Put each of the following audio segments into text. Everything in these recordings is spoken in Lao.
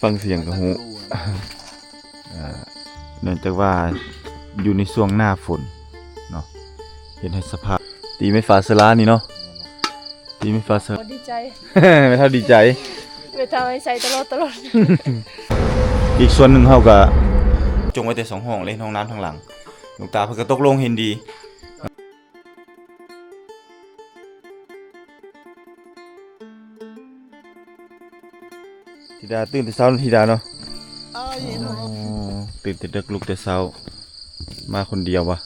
ຟັງສຽງກໍຮູ້ ອ່າ ເນື່ອງຈາກວ່າຢູ່ໃນຊ່ວງໜ້າຝົນເນາະ ເຮັດໃຫ້ສະພາບ ຕີໄມ້ຟາເຊື້ອລານີ້ເນາະ ຕີໄມ້ຟາເຊື້ອ ໂອ້ ດີໃຈ ແມ່ເຖົ້າດີໃຈ ແມ່ເຖົ້າໃຫ້ໃສ່ຕະຫຼອດ ຕະຫຼອດ ອີກສ່ວນໜຶ່ງເຮົາກໍຈົ່ງໄວ້ແຕ່ສອງຫ້ອງເລີຍ ຫ້ອງນ້ຳທາງຫຼັງ ຫຼວງຕາເພິ່ນກໍຕົກລົງເຫັນດີ. ທິດາຕື່ນແຕ່ເຊົ້າເນາະ ທິດາເນາະ ອໍ ຕື່ນແຕ່ເດິກ ລຸກແຕ່ເຊົ້າ ມາຄົນດຽວບໍ່?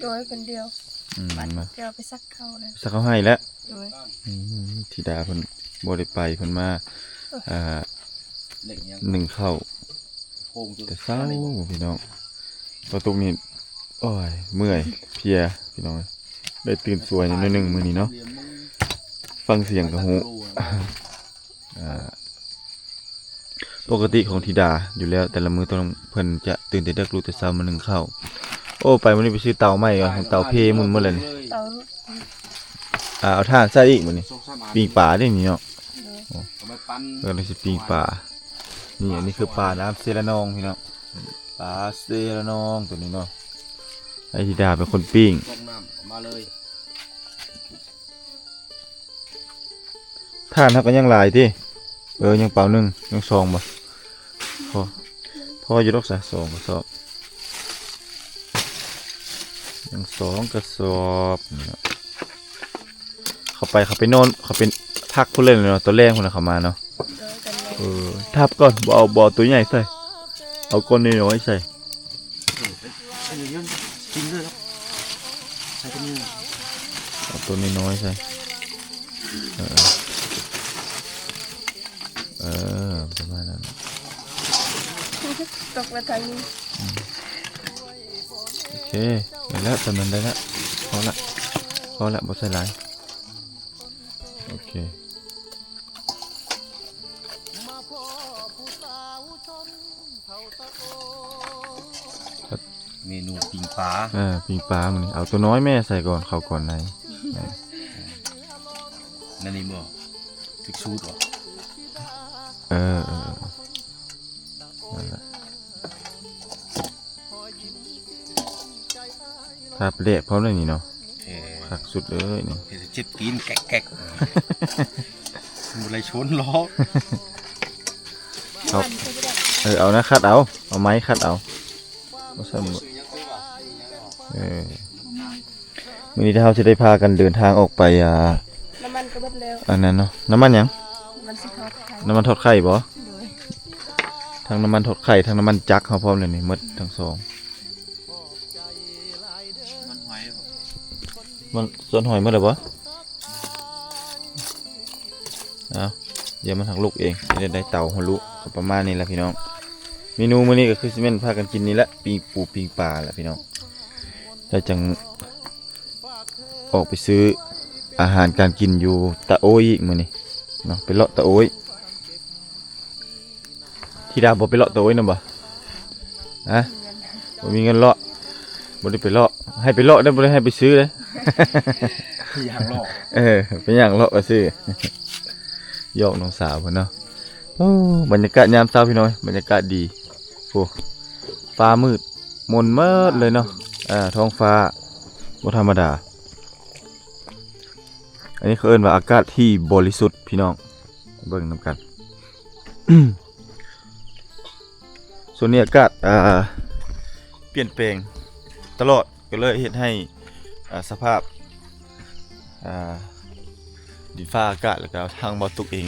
ໂດຍ ຄົນດຽວ ອືມ ມາ ດຽວໄປສັກເຂົ້າແລ້ວ ສັກເຂົ້າໃຫ້ແລ້ວ ໂດຍ ອືມ ທິດາເພິ່ນບໍ່ໄດ້ໄປ ເພິ່ນມາ ເອີ ອ່າ ໜຶ້ງເຂົ້າ ແຕ່ເຊົ້າພີ່ນ້ອງ ປາຕຸກນີ້ ໂອ້ຍ ເມື່ອຍເພຍພີ່ນ້ອງ ໄດ້ຕື່ນສວຍໜ້ອຍໜຶ່ງມື້ນີ້ເນາະ ຟັງສຽງກໍຮູ້ ອ່າ ປົກກະຕິຂອງທິດາຢູ່ແລ້ວ ແຕ່ລະມື້ຕ້ອງ ເພິ່ນຈະຕື່ນແຕ່ເດິກ ລຸກແຕ່ເຊົ້າມາໜຶ້ງເຂົ້າ ໂອ້ ໄປມື້ນີ້ໄປຊື້ເຕົາໃໝ່ກ່ອນ ເຕົາເພໝຸ່ນໝົດແລ້ວນີ້ ເຕົາ ອ່າ ເອົາຖ່ານໃສ່ອີກມື້ນີ້ ປີ້ງປາເດ້ນີ້ເນາະ ໂອ້ ເພິ່ນຊິປີ້ງປາ ນີ້ ອັນນີ້ຄືປານ້ຳເຊລະນອງພີ່ນ້ອງ ປາເຊລະນອງຕົວນີ້ເນາະ ໃຫ້ທິດາເປັນຄົນປີ້ງ ສົ່ງນ້ຳເຂົ້າມາເລີຍ ຖ່ານເຮົາກໍຍັງຫຼາຍຕິ ເອີ ຍັງເປົາໜຶ່ງ ຍັງສອງບໍ່? ພໍ ພໍຢູ່ດອກຊະ ສອງກະສອບ ຍັງສອງກະສອບນີ້ເນາະ ເຂົ້າໄປ ເຂົ້າໄປນອນ ເຂົ້າໄປພັກພຸ້ນເລີຍເນາະ ຕອນແລງພຸ້ນນະເຂົ້າມາເນາະ ເອີ ທັບກ່ອນ ບໍ່ເອົາ ບໍ່ເອົາຕົວໃຫຍ່ໃສ່ ເອົາກ້ອນນ້ອຍໆໃສ່ ເອີ ໃສ່ເຍອະໆ ກິນເລີຍເນາະ ໃສ່ຕົວນີ້ ເອົາຕົວນ້ອຍໆໃສ່ ເອີ ເອີ ປະມານນັ້ນ ຕົກມາທາງນີ້ ອືມ ໂອເຄ ໄດ້ແລ້ວ ສ່ຳນັ້ນໄດ້ແລ້ວ ພໍລະ ພໍລະ ບໍ່ໃສ່ຫຼາຍ ໂອເຄ ເມນູປີ້ງປາ ເອີ ປີ້ງປາມື້ນີ້ ເອົາຕົວນ້ອຍແມ່ໃສ່ກ່ອນ ເຂົ້າກ່ອນໃນ ແມ່ນນີ້ບໍ່? ຖືກສູດບໍ່? ເອີ ເອີ ເອີ ນັ້ນລະ ທາປາແດກພ້ອມເລີຍນີ້ເນາະ ເອີ ຄັກສຸດເລີຍນີ້ ເຮັດໃຫ້ເຈັບຕີນແກກໆ ບໍ່ໄດ້ຊົນຫຼອກ ເອົາ ເອີ ເອົານະ ຂັດເອົາ ເອົາໄມ້ຂັດເອົາ ບໍ່ຊັ້ນບໍ່ ເອີ ມື້ນີ້ເຮົາຊິໄດ້ພາກັນເດີນທາງອອກໄປ ອ່າ ນ້ຳມັນກໍເບິດແລ້ວ ອັນນັ້ນເນາະ ນ້ຳມັນຫຍັງ? ນ້ຳມັນຊິທອດໄຂ່ ນ້ຳມັນທອດໄຂ່ບໍ່? ໂດຍ ທັງນ້ຳມັນທອດໄຂ່ ທັງນ້ຳມັນຈັກເຮົາພ້ອມແລ້ວນີ້ ໝົດທັງສອງ ມັນ ສວນຫອຍໝົດແລ້ວບໍ່? ເອົາ ດຽວມັນຫັກລຸກເອງ ເຮັດໃຫ້ໄດ້ເຕົາຮະລຸ ກໍປະມານນີ້ແຫຼະພີ່ນ້ອງ ເມນູມື້ນີ້ກໍຄືຊິແມ່ນພາກັນກິນນີ້ແຫຼະ ປີ້ງປູປີ້ງປາແຫຼະພີ່ນ້ອງ ແລ້ວຈັ່ງອອກໄປຊື້ອາຫານການກິນຢູ່ຕະໂອ້ຍອີກມື້ນີ້ເນາະ ໄປເລາະຕະໂອ້ຍ. ທິດາບໍ່ໄປເລາະໂຕອີກນຳບໍ່? ຮະ? ບໍ່ມີເງິນເລາະ ບໍ່ໄດ້ໄປເລາະ ໃຫ້ໄປເລາະໄດ້ ບໍ່ໄດ້ໃຫ້ໄປຊື້ເດ້ ໄປຍ່າງເລາະ ເອີ ໄປຍ່າງເລາະໄປຊື້ ຢອກນ້ອງສາວເພິ່ນເນາະ. ໂອ້ ບັນຍາກາດຍາມເຊົ້າພີ່ນ້ອງ ບັນຍາກາດດີ ໂອ້ ຟ້າມືດມົນເໝິດເລີຍເນາະ ເອີ ທ້ອງຟ້າບໍ່ທຳມະດາ. ອັນນີ້ເຂົາເອີ້ນວ່າອາກາດທີ່ບໍລິສຸດພີ່ນ້ອງ ເບິ່ງນຳກັນ. ຊ່ວງນີ້ອາກາດ ອ່າ ປ່ຽນແປງຕະຫຼອດ ກໍເລີຍເຮັດໃຫ້ ອ່າ ສະພາບ ອ່າ ດິນຟ້າອາກາດ ແລ້ວກໍທາງບໍ່ຕຸກເອງ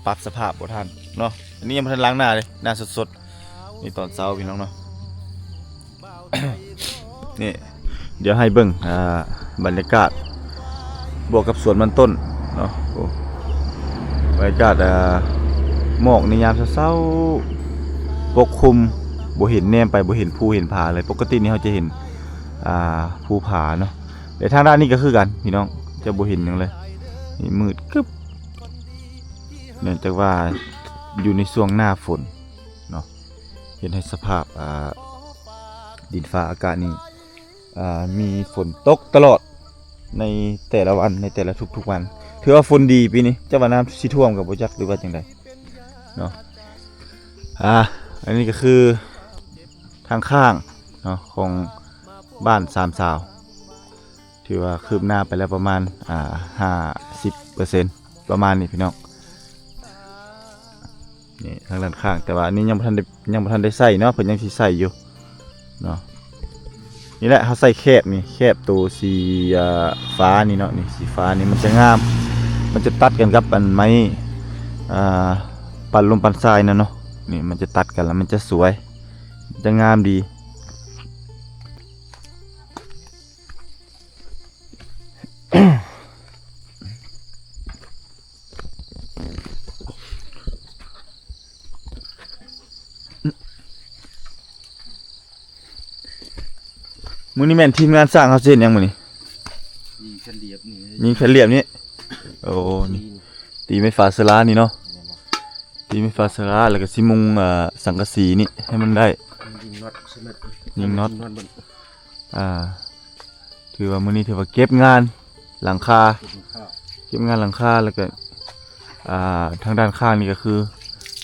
ປັບສະພາບບໍ່ທັນເນາະ. ອັນນີ້ຍັງບໍ່ທັນລ້າງໜ້າເດ້ ໜ້າສົດໆ ນີ້ຕອນເຊົ້າພີ່ນ້ອງເນາະ. ນີ້ ດຽວໃຫ້ເບິ່ງ ອ່າ ບັນຍາກາດ ບວກກັບສວນມັນຕົ້ນເນາະ. ໂອ້ ບັນຍາກາດ ອ່າ ໝອກໃນຍາມເຊົ້າໆ ປົກຄຸມ ບໍ່ເຫັນ ແນມໄປບໍ່ເຫັນພູເຫັນຜາເລີຍ. ປົກກະຕິນີ້ເຮົາຈະເຫັນ ອ່າ ພູຜາເນາະ ແລະ ທາງດ້ານນີ້ກໍຄືກັນພີ່ນ້ອງ ຈະບໍ່ເຫັນຫຍັງເລີຍ ນີ້ມືດກຶບ ເນື່ອງຈາກວ່າຢູ່ໃນຊ່ວງໜ້າຝົນເນາະ ເຮັດໃຫ້ສະພາບ ອ່າ ດິນຟ້າອາກາດນີ້ ອ່າ ມີຝົນຕົກຕະຫຼອດໃນແຕ່ລະວັນ ໃນແຕ່ລະທຸກໆວັນ. ຖືວ່າຝົນດີປີນີ້ ຈັກວ່ານ້ຳຊິຖ້ວມກໍບໍ່ຈັກ ຫຼືວ່າຈັ່ງໃດເນາະ. ອ່າ ອັນນີ້ກໍຄືທາງຂ້າງເນາະ ຂອງບ້ານສາມສາວ ຖືວ່າຄືບໜ້າໄປແລ້ວປະມານ ອ່າ ຫ້າສິບເປີເຊັນ ປະມານນີ້ພີ່ນ້ອງ. ນີ້ທາງດ້ານຂ້າງ ແຕ່ວ່າອັນນີ້ຍັງບໍ່ທັນໄດ້ ຍັງບໍ່ທັນໄດ້ໃສ່ເນາະ ເພິ່ນຍັງຊິໃສ່ຢູ່ເນາະ. ນີ້ແຫຼະ ເຮົາໃສ່ແຄບນີ້ ແຄບໂຕສີ ອ່າ ຟ້ານີ້ເນາະ ນີ້ສີຟ້ານີ້ມັນຈະງາມ ມັນຈະຕັດກັນກັບອັນໄມ້ ອ່າ ປັ້ນລົມປັ້ນຊາຍນັ້ນເນາະ. ນີ້ມັນຈະຕັດກັນແລ້ວມັນຈະສວຍ ຈະງາມດີ. ມື້ນີ້ແມ່ນທີມງານຊ່າງເຮົາຊິເຮັດຫຍັງມື້ນີ້? ຍິງແຜ່ນລຽບນີ້ ຍິງແຜ່ນລຽບນີ້. ໂອ້ ນີ້ ຕີໄມ້ຝາເສືອລານີ້ເນາະ ແມ່ນບໍ່? ຕີໄມ້ຝາເສືອລາ ແລ້ວກໍຊິມຸງ ເອີ ສັງກະສີນີ້ໃຫ້ມັນໄດ້ ຍິງນັອດໃສ່ມັນ ຍິງນັອດ ຍິງນັອດເບິ່ງ. ອ່າ ຖືວ່າມື້ນີ້ຖືວ່າເກັບງານຫຼັງຄາ ເກັບງານ ເກັບງານຫຼັງຄາ ແລ້ວກໍ ອ່າ ທາງດ້ານຂ້າງນີ້ກໍຄື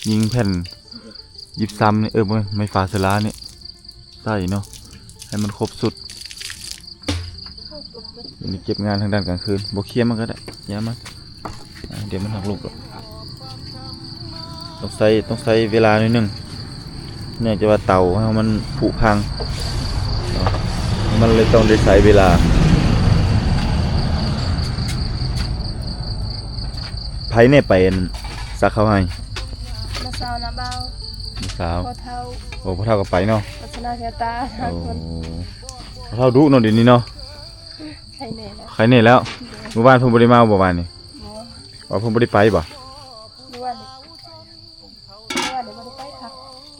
ຍິງແຜ່ນຢິບຊຳນີ້ ເອີ ບໍ່ແມ່ນ ໄມ້ຝາເສືອລານີ້ໃສ່ເນາະ ໃຫ້ມັນຄົບຊຸດ. ນີ້ເກັບງານທາງດ້ານກາງຄືນ ບໍ່ເຄຍມາກໍໄດ້ ຢ່າມາ ອ່າ ດຽວມັນຫັກຫຼຸບດອກ. ຕ້ອງໃຊ້ ຕ້ອງໃຊ້ເວລາໜ້ອຍໜຶ່ງ ເນື່ອງຈາກວ່າເຕົາເຮົາມັນຜຸພັງເນາະ ມັນເລີຍຕ້ອງໄດ້ໃຊ້ເວລາ. ໃຜແດ່ໄປອັນ ສັກເຂົ້າໃຫ້? ນ້າສາວ ນ້າບ່າວ ນ້າສາວ ພໍ່ເຖົ້າ. ໂອ້ ພໍ່ເຖົ້າກໍໄປເນາະ ວັດສະນາແກ້ວຕາ. ໂອ້ ພໍ່ເຖົ້າດຸເນາະດຽວນີ້ເນາະ. ໄຄແນ່ແລ້ວ ໄຄແນ່ແລ້ວ. ມື້ວານເພິ່ນບໍ່ໄດ້ມາບໍ່ວານນີ້? ບໍ່. ອໍ ເພິ່ນບໍ່ໄດ້ໄປບໍ່? ມື້ວານນີ້ ມື້ວານນີ້ບໍ່ໄດ້ໄປຄັກ.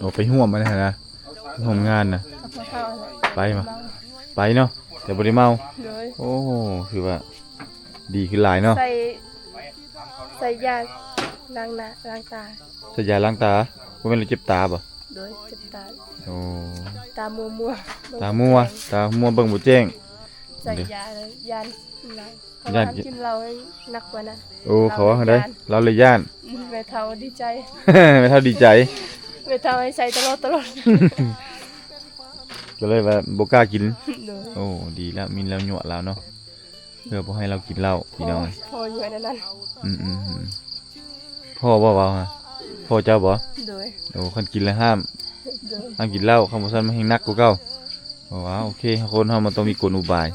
ອໍ ໄປຮ່ວມອັນນັ້ນນະ ໄປຮ່ວມງານນະ ກັບພໍ່ເຖົ້າຫັ້ນແຫຼະ. ໄປບໍ່? ໄປເນາະ ແຕ່ບໍ່ໄດ້ເມົາ. ໂດຍ. ໂອ້ ຖືວ່າດີຂຶ້ນຫຼາຍເນາະ. ໃສ່ ໃສ່ຢາລ້າງໜ້າລ້າງຕາ. ໃສ່ຢາລ້າງຕາ ບໍ່ແມ່ນລາວເຈັບຕາບໍ່? ໂດຍ ເຈັບຕາ. ໂອ້ ຕາມົວໆ ຕາມົວ ຕາມົວເບິ່ງບໍ່ແຈ້ງ. ໃສ່ຢາຢ້ານ ຢ້ານກິນເຫຼົ້າໜັກກວ່ານັ້ນ. ໂອ້ ເຂົາວ່າຈັ່ງໃດ? ລາວເລີຍຢ້ານ. ອືມ ແມ່ເຖົ້າດີໃຈ ແມ່ເຖົ້າດີໃຈ ແມ່ເຖົ້າໃຫ້ໃສ່ຕະຫຼອດ ຕະຫຼອດ ກໍເລີຍວ່າບໍ່ກ້າກິນ. ໂດຍ. ໂອ້ ດີແລ້ວ ມີແນວຍົວະລາວເນາະ ເພື່ອບໍ່ໃຫ້ລາວກິນເຫຼົ້າ ພີ່ນ້ອງ. ໂອ້ຍ ພໍ່ຢູ່ໃນນັ້ນ. ອືມໆໆ ພໍ່ບໍ່ເວົ້າຫະ? ພໍ່ເຈົ້າບໍ່? ໂດຍ. ໂອ້ ຄັນກິນແລ້ວຫ້າມ ໂດຍ ຫ້າມກິນເຫຼົ້າ ຄັນບໍ່ຊັ້ນມັນແຮ່ງໜັກກວ່າເກົ່າ. ເວົ້າ ໂອເຄ ຄົນເຮົາມັນຕ້ອງມີກົນອຸບາຍ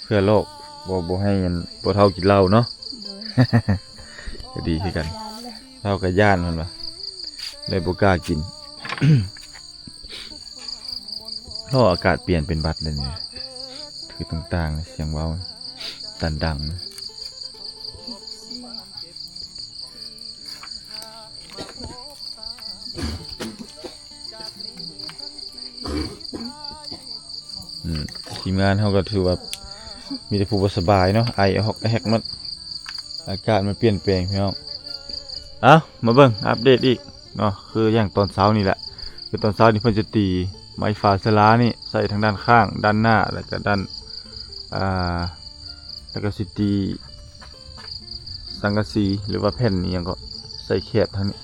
ເພື່ອຫຼອກ ບໍ່ ບໍ່ໃຫ້ອັນ ບໍ່ເຖົ້າກິນເຫຼົ້າເນາະ. ໂດຍ. ກໍດີຄືກັນ ເຖົ້າກໍຢ້ານ ເພິ່ນວ່າ ເລີຍບໍ່ກ້າກິນ. ໂອ້ ອາກາດປ່ຽນເປັນຫວັດແລ້ວນີ້ ຄືຕ່າງໆ ສຽງເວົ້າຕັນດັງ. ອືມ ທີມງານເຮົາກໍຖືວ່າມີແຕ່ຜູ້ບໍ່ສະບາຍເນາະ ໄອອະຮອກອະແຮກໝົດ ອາກາດມັນປ່ຽນແປງ ພີ່ນ້ອງ. ເອົ້າ ມາເບິ່ງອັບເດດອີກເນາະ ຄືຢ່າງຕອນເຊົ້ານີ້ແຫຼະ ຄືຕອນເຊົ້ານີ້ເພິ່ນຈະຕີໄມ້ຝາເສືອລານີ້ໃສ່ທາງດ້ານຂ້າງ ດ້ານໜ້າ ແລ້ວກໍດ້ານ ອ່າ ແລ້ວກໍຊິຕີສັງກະສີ ຫຼືວ່າແຜ່ນອີ່ຫຍັງກໍໃສ່ແຄບທາງນີ້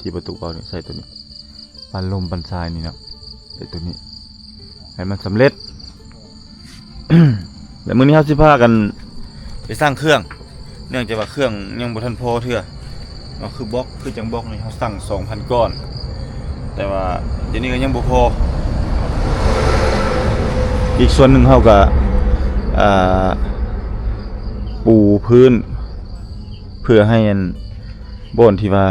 ທີ່ປະຕູເວົ້ານີ້ ໃສ່ໂຕນີ້ ປັ້ນລົມປັ້ນຊາຍນີ້ເນາະ ໃສ່ໂຕນີ້ ໃຫ້ມັນສຳເລັດ. ແລ້ວມື້ນີ້ເຮົາຊິພາກັນໄປສັ່ງເຄື່ອງ ເນື່ອງຈາກວ່າເຄື່ອງຍັງບໍ່ທັນພໍເທື່ອເນາະ ຄືບລັອກ ຄືຈັ່ງບລັອກນີ້ເຮົາສັ່ງສອງພັນກ້ອນ ແຕ່ວ່າດຽວນີ້ກໍຍັງບໍ່ພໍ. ອີກສ່ວນໜຶ່ງເຮົາກໍ ອ່າ ປູພື້ນ ເພື່ອໃຫ້ອັນ ບ່ອນທີ່ວ່າ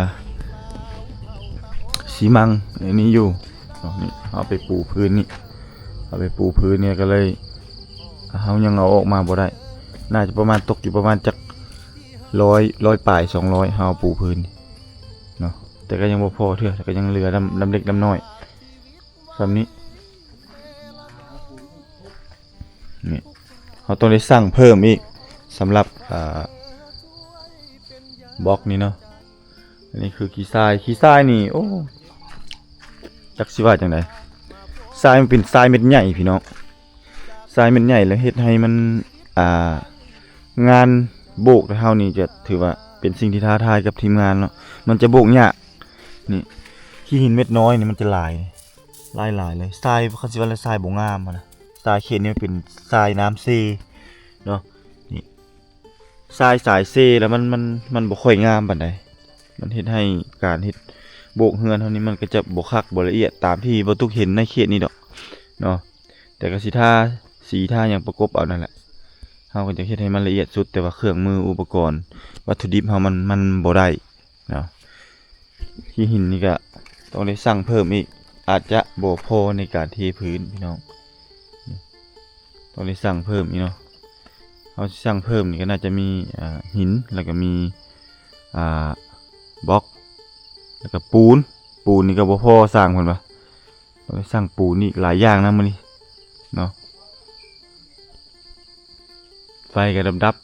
ຊີມັງອັນນີ້ຢູ່ເນາະ ນີ້ເຮົາເອົາໄປປູພື້ນນີ້ ເອົາໄປປູພື້ນນີ້ກໍເລີຍ ເຮົາຍັງເອົາອອກມາບໍ່ໄດ້ ໜ້າຈະປະມານ ຕົກຢູ່ປະມານຈັກຮ້ອຍ ຮ້ອຍປາຍ ສອງຮ້ອຍ ເຮົາເອົາປູພື້ນນີ້ເນາະ ແຕ່ກໍຍັງບໍ່ພໍເທື່ອ ແຕ່ກໍຍັງເຫຼືອນຳ ນຳເລັກນຳນ້ອຍສ່ຳນີ້. ນີ້ ເຮົາຕ້ອງໄດ້ສັ່ງເພີ່ມອີກ ສຳລັບ ອ່າ ບລັອກນີ້ເນາະ. ອັນນີ້ຄືຂີ້ຊາຍ ຂີ້ຊາຍນີ້ ໂອ້ ຈັກຊິວ່າຈັ່ງໃດ ຊາຍມັນເປັນຊາຍເມັດໃຫຍ່ພີ່ນ້ອງ ຊາຍເມັດໃຫຍ່ແລ້ວເຮັດໃຫ້ມັນ ອ່າ ງານໂບກແຖວເຮົານີ້ຈະຖືວ່າເປັນສິ່ງທີ່ທ້າທາຍກັບທີມງານເນາະ ມັນຈະໂບກຍາກ. ນີ້ ເຂ ຫີນເມັດນ້ອຍນີ້ມັນຈະຫຼາຍ ຫຼາຍໆເລີຍ. ຊາຍ ຄັນຊິວ່າແລ້ວ ຊາຍບໍ່ງາມຫັ້ນນະ. ຊາຍເຂດນີ້ມັນເປັນຊາຍນ້ຳເຊເນາະ ນີ້ ຊາຍສາຍເຊ ແລ້ວມັນ ມັນ ມັນບໍ່ຄ່ອຍງາມປານໃດ. ມັນເຮັດໃຫ້ການເຮັດໂບກເຮືອນເຮົານີ້ ມັນກໍຈະບໍ່ຄັກບໍ່ລະອຽດຕາມທີ່ບໍ່ຕຸກເຫັນໃນເຂດນີ້ດອກເນາະ. ແຕ່ກໍຊິທາສີ ທາຫຍັງປະກົບເອົານັ້ນແຫຼະ. ເຮົາກໍຈະເຮັດໃຫ້ມັນລະອຽດສຸດ, ແຕ່ວ່າເຄື່ອງມື ອຸປະກອນ ວັດຖຸດິບເຮົາມັນ ມັນບໍ່ໄດ້ເນາະ. ຂີ້ຫີນນີ້ກໍຕ້ອງໄດ້ສັ່ງເພີ່ມອີກ, ອາດຈະບໍ່ພໍໃນການເທພື້ນ ພີ່ນ້ອງ, ຕ້ອງໄດ້ສັ່ງເພີ່ມອີກເນາະ. ເຮົາຊິສັ່ງເພີ່ມນີ້ກໍໜ້າຈະມີ ອ່າ ຫີນ ແລ້ວກໍມີ ອ່າ ບລັອກ ແລ້ວກໍປູນ. ປູນນີ້ກໍບໍ່ພໍ ຊ່າງເພິ່ນວ່າ ຕ້ອງໄດ້ສັ່ງປູນອີກຫຼາຍຢ່າງນະມື້ນີ້ເນາະ. ໄຟກໍດັບ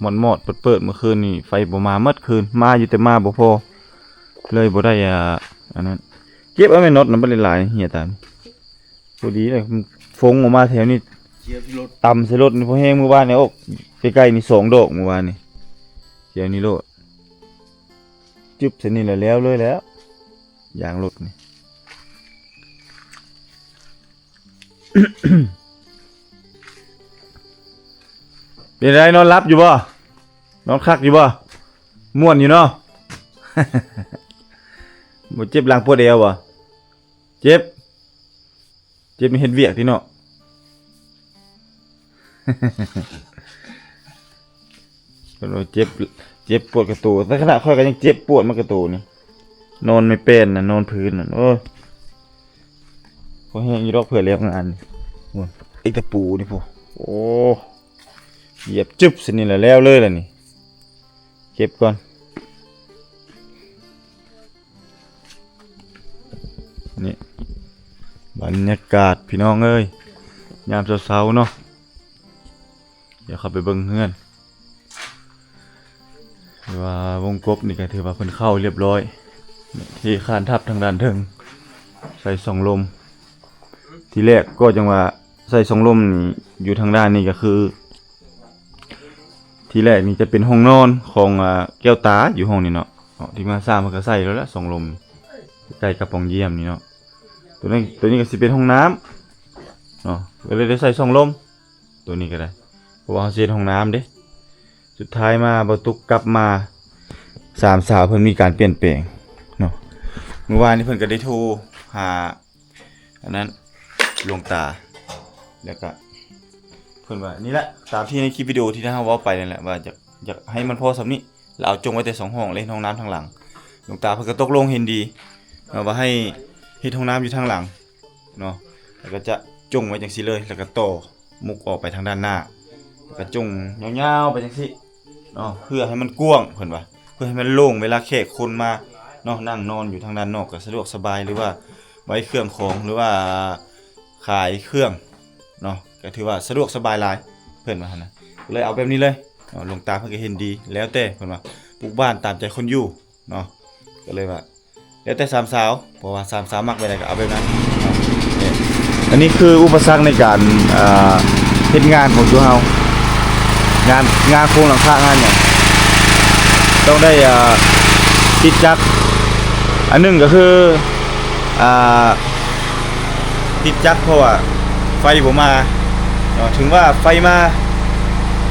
ໆ ມອດໆ ເປີດໆ ເມື່ອຄືນນີ້ໄຟບໍ່ມາໝົດຄືນ, ມາຢູ່ແຕ່ມາບໍ່ພໍ ເລີຍບໍ່ໄດ້ ອ່າ ອັນນັ້ນ. ເກັບເອົາແມ່ນນັອດນຳໄປຫຼາຍໆ ເຫຍຕາຍ. ພໍດີເລີຍ ຟົງອອກມາແຖວນີ້ ເສຍໃສ່ລົດ ຕຳໃສ່ລົດນີ້ພໍແຮງ. ມື້ວານນີ້ອອກໃກ້ໆນີ້ສອງດອກ ມື້ວານນີ້ ແຖວນີ້ໂລດ ຈຶບໃສ່ນີ້ແຫຼະ ແລ້ວເລີຍແຫຼະ ຢາງລົດນີ້. ເປັນໃດ ນອນຫຼັບຢູ່ບໍ່? ນອນຄັກຢູ່ບໍ່? ມ່ວນຢູ່ເນາະ. ບໍ່ເຈັບຫຼັງປວດແອວບໍ່? ເຈັບ ເຈັບນີ້ເຮັດວຽກຕິເນາະ. ເພິ່ນວ່າເຈັບ ເຈັບປວດກະໂຕ, ແຕ່ຂະໜາດຂ້ອຍກໍຍັງເຈັບປວດມາກະໂຕນີ້. ນອນໄມ້ແປ້ນນະ ນອນພື້ນນະ ໂອ້ຍ ພໍແຮງຢູ່ດອກ ເພື່ອແລ້ວງານນີ້. ໂອ້ຍ ອີກຕະປູນີ້ພຸ້ນ ໂອ້ ຢຽບຈຶບໃສ່ນີ້ລະ ແລ້ວເລີຍລະນີ້. ເກັບກ່ອນ. ນີ້ບັນຍາກາດພີ່ນ້ອງເອີຍ ຍາມເຊົ້າໆເນາະ. ດຽວເຂົ້າໄປເບິ່ງເຮືອນ ວ່າວົງກົບນີ້ກໍຖືວ່າເພິ່ນເຂົ້າຮຽບຮ້ອຍ. ເທຄານທັບທາງດ້ານເທິງ ໃສ່ຊ່ອງລົມ. ທີແລກກໍຈັ່ງວ່າ ໃສ່ຊ່ອງລົມນີ້ ຢູ່ທາງດ້ານນີ້ກໍຄື ທີແລກນີ້ຈະເປັນຫ້ອງນອນຂອງ ອ່າ ແກ້ວຕາ ຢູ່ຫ້ອງນີ້ເນາະ. ເນາະ ທີ່ມາສ້າງເພິ່ນກໍໃສ່ແລ້ວລະຊ່ອງລົມ ໃກ້ກັບປ່ອງຢ້ຽມນີ້ເນາະ. ຕົວນີ້ ຕົວນີ້ກໍຊິເປັນຫ້ອງນ້ຳເນາະ, ກໍເລີຍໄດ້ໃສ່ຊ່ອງລົມຕົວນີ້ກໍໄດ້ ເພາະວ່າເຮົາຊິເຮັດຫ້ອງນ້ຳເດ້. ສຸດທ້າຍມາບໍ່ຕຸກກັບມາ ສາມສາວເພິ່ນມີການປ່ຽນແປງເນາະ. ມື້ວານນີ້ເພິ່ນກໍໄດ້ໂທຫາ ອັນນັ້ນ ຫຼວງຕາ ແລ້ວກໍເພິ່ນວ່າ ນີ້ແຫຼະ ຕາມທີ່ໃນຄລິບວິດີໂອທີ່ເຮົາເວົ້າໄປນັ້ນແຫຼະ ວ່າຢາກ ຢາກໃຫ້ມັນພໍສ່ຳນີ້ ແລ້ວເອົາຈົ່ງໄວ້ແຕ່ສອງຫ້ອງ ແລ້ວເຮັດຫ້ອງນ້ຳທາງຫຼັງ. ຫຼວງຕາເພິ່ນກໍຕົກລົງເຫັນດີເນາະ ວ່າໃຫ້ເຮັດຫ້ອງນ້ຳຢູ່ທາງຫຼັງເນາະ, ແລ້ວກໍຈະຈົ່ງໄວ້ຈັ່ງຊີ້ເລີຍ ແລ້ວກໍຕໍ່ມຸກອອກໄປທາງດ້ານໜ້າ ແລ້ວກໍຈົ່ງຍາວໆໄປຈັ່ງຊີ້ ເນາະ ເພື່ອໃຫ້ມັນກວ້າງ ເພິ່ນວ່າ ເພື່ອໃຫ້ມັນໂລ່ງ ເວລາແຂກຄົນມາເນາະ ນັ່ງນອນຢູ່ທາງດ້ານນອກກໍສະດວກສະບາຍ ຫຼືວ່າໄວ້ເຄື່ອງຂອງ ຫຼືວ່າຂາຍເຄື່ອງເນາະ ກໍຖືວ່າສະດວກສະບາຍຫຼາຍ ເພິ່ນວ່າຫັ້ນນະ. ກໍເລີຍເອົາແບບນີ້ເລີຍເນາະ, ຫຼວງຕາເພິ່ນກໍເຫັນດີ ແລ້ວແຕ່ເພິ່ນວ່າ ປຸກບ້ານຕາມໃຈຄົນຢູ່ເນາະ. ກໍເລີຍວ່າ ແລ້ວແຕ່ສາມສາວ ເພາະວ່າສາມສາວມັກແບບໃດກໍເອົາແບບນັ້ນເນາະ. ອັນນີ້ຄືອຸປະສັກໃນການ ເອີ ເຮັດງານຂອງຊຸມເຮົາ ງານ ງານໂຄງຫຼັງຄາ ງານຫຍັງ ຕ້ອງໄດ້ ເອີ ຕິດຈັກ. ອັນໜຶ່ງກໍຄື ອ່າ ຕິດຈັກ ເພາະວ່າໄຟບໍ່ມາເນາະ, ເຖິງວ່າໄຟມາ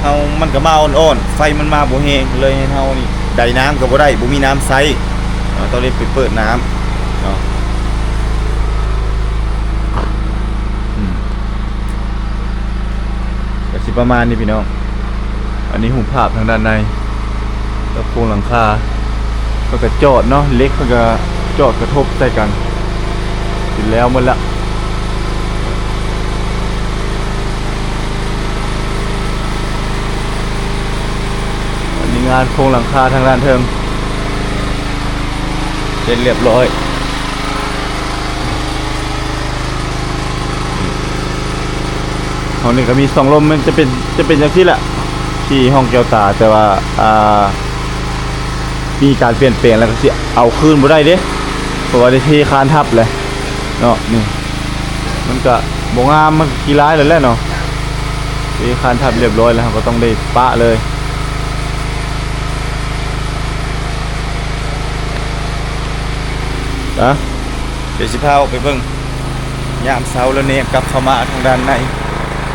ເຮົາ ມັນກໍມາອ່ອນໆ ໄຟມັນມາບໍ່ແຮງ ເລີຍເຮັດເຮົານີ້ໄດນ້ຳກໍບໍ່ໄດ້ ບໍ່ມີນ້ຳໃຊ້ເນາະ, ຕ້ອງໄດ້ໄປເປີດນ້ຳເນາະ. ອືມ ກໍຊິປະມານນີ້ພີ່ນ້ອງ. ອັນນີ້ຮູບພາບທາງດ້ານໃນ ກັບໂຄງຫຼັງຄາ ເພິ່ນກໍຈອດເນາະ, ເຫຼັກເພິ່ນກໍຈອດກະທົບໃສ່ກັນ ເປັນແລ້ວໝົດລະ. ອັນນີ້ງານໂຄງຫຼັງຄາທາງດ້ານເທິງ ເສັດລຽບຮ້ອຍ. ຫ້ອງນີ້ກໍມີຊ່ອງລົມ ມັນຈະເປັນ ຈະເປັນຈັ່ງຊີ້ແຫຼະ ທີ່ຫ້ອງແກ້ວຕາ, ແຕ່ວ່າ ອ່າ ມີການປ່ຽນແປງແລ້ວກໍຊິເອົາຄືນບໍ່ໄດ້ເດ້ ເພາະວ່າໄດ້ເທຄານທັບແລ້ວເນາະ. ນີ້ມັນກະບໍ່ງາມ ມັນຂີ້ຮ້າຍແລ້ວແຫຼະເນາະ, ເທຄານທັບລຽບຮ້ອຍແລ້ວ ເຮົາກໍຕ້ອງໄດ້ປະເລີຍ. ອະ ດຽວຊິພາອອກໄປເບິ່ງຍາມເຊົ້າ ແລ້ວແນມກັບເຂົ້າມາທາງດ້ານໃນ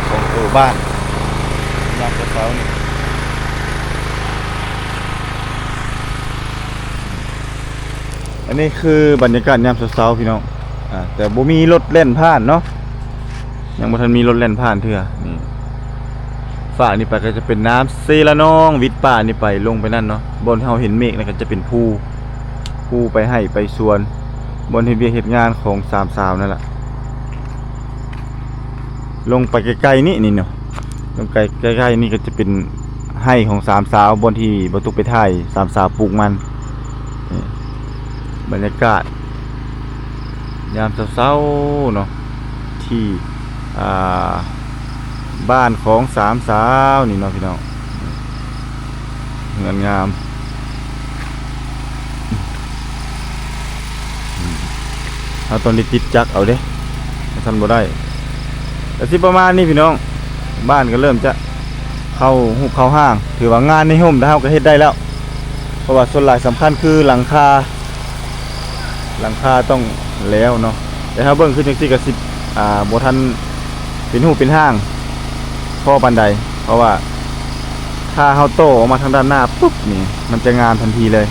ຂອງໂຕບ້ານ ຍາມເຊົ້າໆນີ້. ອັນນີ້ຄືບັນຍາກາດຍາມເຊົ້າໆ ພີ່ນ້ອງ. ອາ ແຕ່ບໍ່ມີລົດແລ່ນຜ່ານເນາະ, ຍັງບໍ່ທັນມີລົດແລ່ນຜ່ານເທື່ອ. ນີ້ ຟາກນີ້ໄປກໍຈະເປັນນ້ຳເຊລະນອງ ວິດປ່ານີ້ໄປ ລົງໄປນັ້ນເນາະ. ບ່ອນທີ່ເຮົາເຫັນເມກນັ້ນກໍຈະເປັນພູ ພູໄປໄຮ່ໄປສວນ ບ່ອນເຮັດວຽກເຮັດງານຂອງສາມສາວນັ້ນລະ. ລົງໄປໃກ້ໆນີ້ ນີ້ເນາະ, ລົງໄກ ໃກ້ໆນີ້ກໍຈະເປັນໄຮ່ຂອງສາມສາວ ບ່ອນທີ່ບ່າວຕຸກໄປຖ່າຍສາມສາວປູກມັນ. ນີ້ບັນຍາກາດຍາມເຊົ້າໆເນາະ ທີ່ ອ່າ ບ້ານຂອງສາມສາວນີ້ເນາະ ພີ່ນ້ອງ. ເຮືອນງາມ. ເຮົາຕ້ອງໄດ້ຕິດຈັກເອົາເດ້ ບໍ່ຊັ້ນບໍ່ໄດ້. ກະຊິປະມານນີ້ພີ່ນ້ອງ, ບ້ານກໍເລີ່ມຈະເຂົ້າຮູບເຂົ້າຮ່າງ, ຖືວ່າງານໃນຮົ່ມເຮົາກໍເຮັດໄດ້ແລ້ວ ເພາະວ່າສ່ວນຫຼາຍສຳຄັນຄືຫຼັງຄາ ຫຼັງຄາຕ້ອງແລ້ວເນາະ. ແຕ່ເຮົາເບິ່ງຄືຈັ່ງຊີ້ກໍຊິ ອ່າ ບໍ່ທັນເປັນຮູບເປັນຮ່າງພໍປານໃດ, ເພາະວ່າຖ້າເຮົາຕໍ່ອອກມາທາງດ້ານໜ້າປຸບນີ້ ມັນຈະງາມທັນທີເລີຍ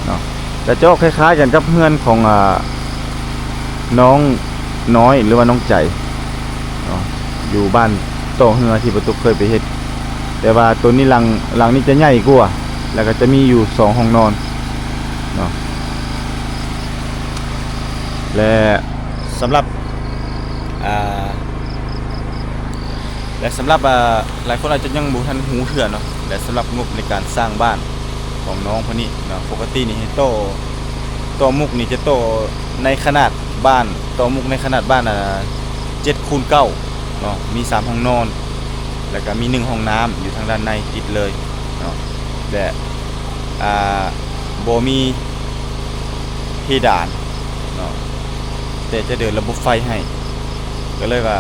ເນາະ. ແລະຈະອອກຄ້າຍໆກັນກັບເຮືອນຂອງ ອ່າ ນ້ອງນ້ອຍ ຫຼືວ່ານ້ອງໃຈເນາະ ຢູ່ບ້ານຕໍ່ເຮືອທີ່ປະຕຸກເຄີຍໄປເຮັດ, ແຕ່ວ່າໂຕນີ້ ຫຼັງ ຫຼັງນີ້ຈະໃຫຍ່ກວ່າ ແລ້ວກໍຈະມີຢູ່ສອງຫ້ອງນອນເນາະ. ແລະສຳລັບ ອ່າ ແລະສຳລັບ ອ່າ ຫຼາຍຄົນອາດຈະຍັງບໍ່ທັນຮູ້ເທື່ອເນາະ, ແລະສຳລັບງົບໃນການສ້າງບ້ານຂອງນ້ອງເພິ່ນນີ້ເນາະ, ປົກກະຕິນີ້ໃຫ້ຕໍ່ ຕໍ່ມຸກນີ້ຈະຕໍ່ໃນຂະໜາດບ້ານ ຕໍ່ມຸກໃນຂະໜາດບ້ານ ອ່າ ເຈັດຄູນເກົ້າເນາະ, ມີສາມຫ້ອງນອນ ແລ້ວກໍມີໜຶ່ງຫ້ອງນ້ຳຢູ່ທາງດ້ານໃນຕິດເລີຍເນາະ. ແລະ ອ່າ ບໍ່ມີເພດານເນາະ ແຕ່ຈະເດີນລະບົບໄຟໃຫ້ ກໍເລີຍວ່າ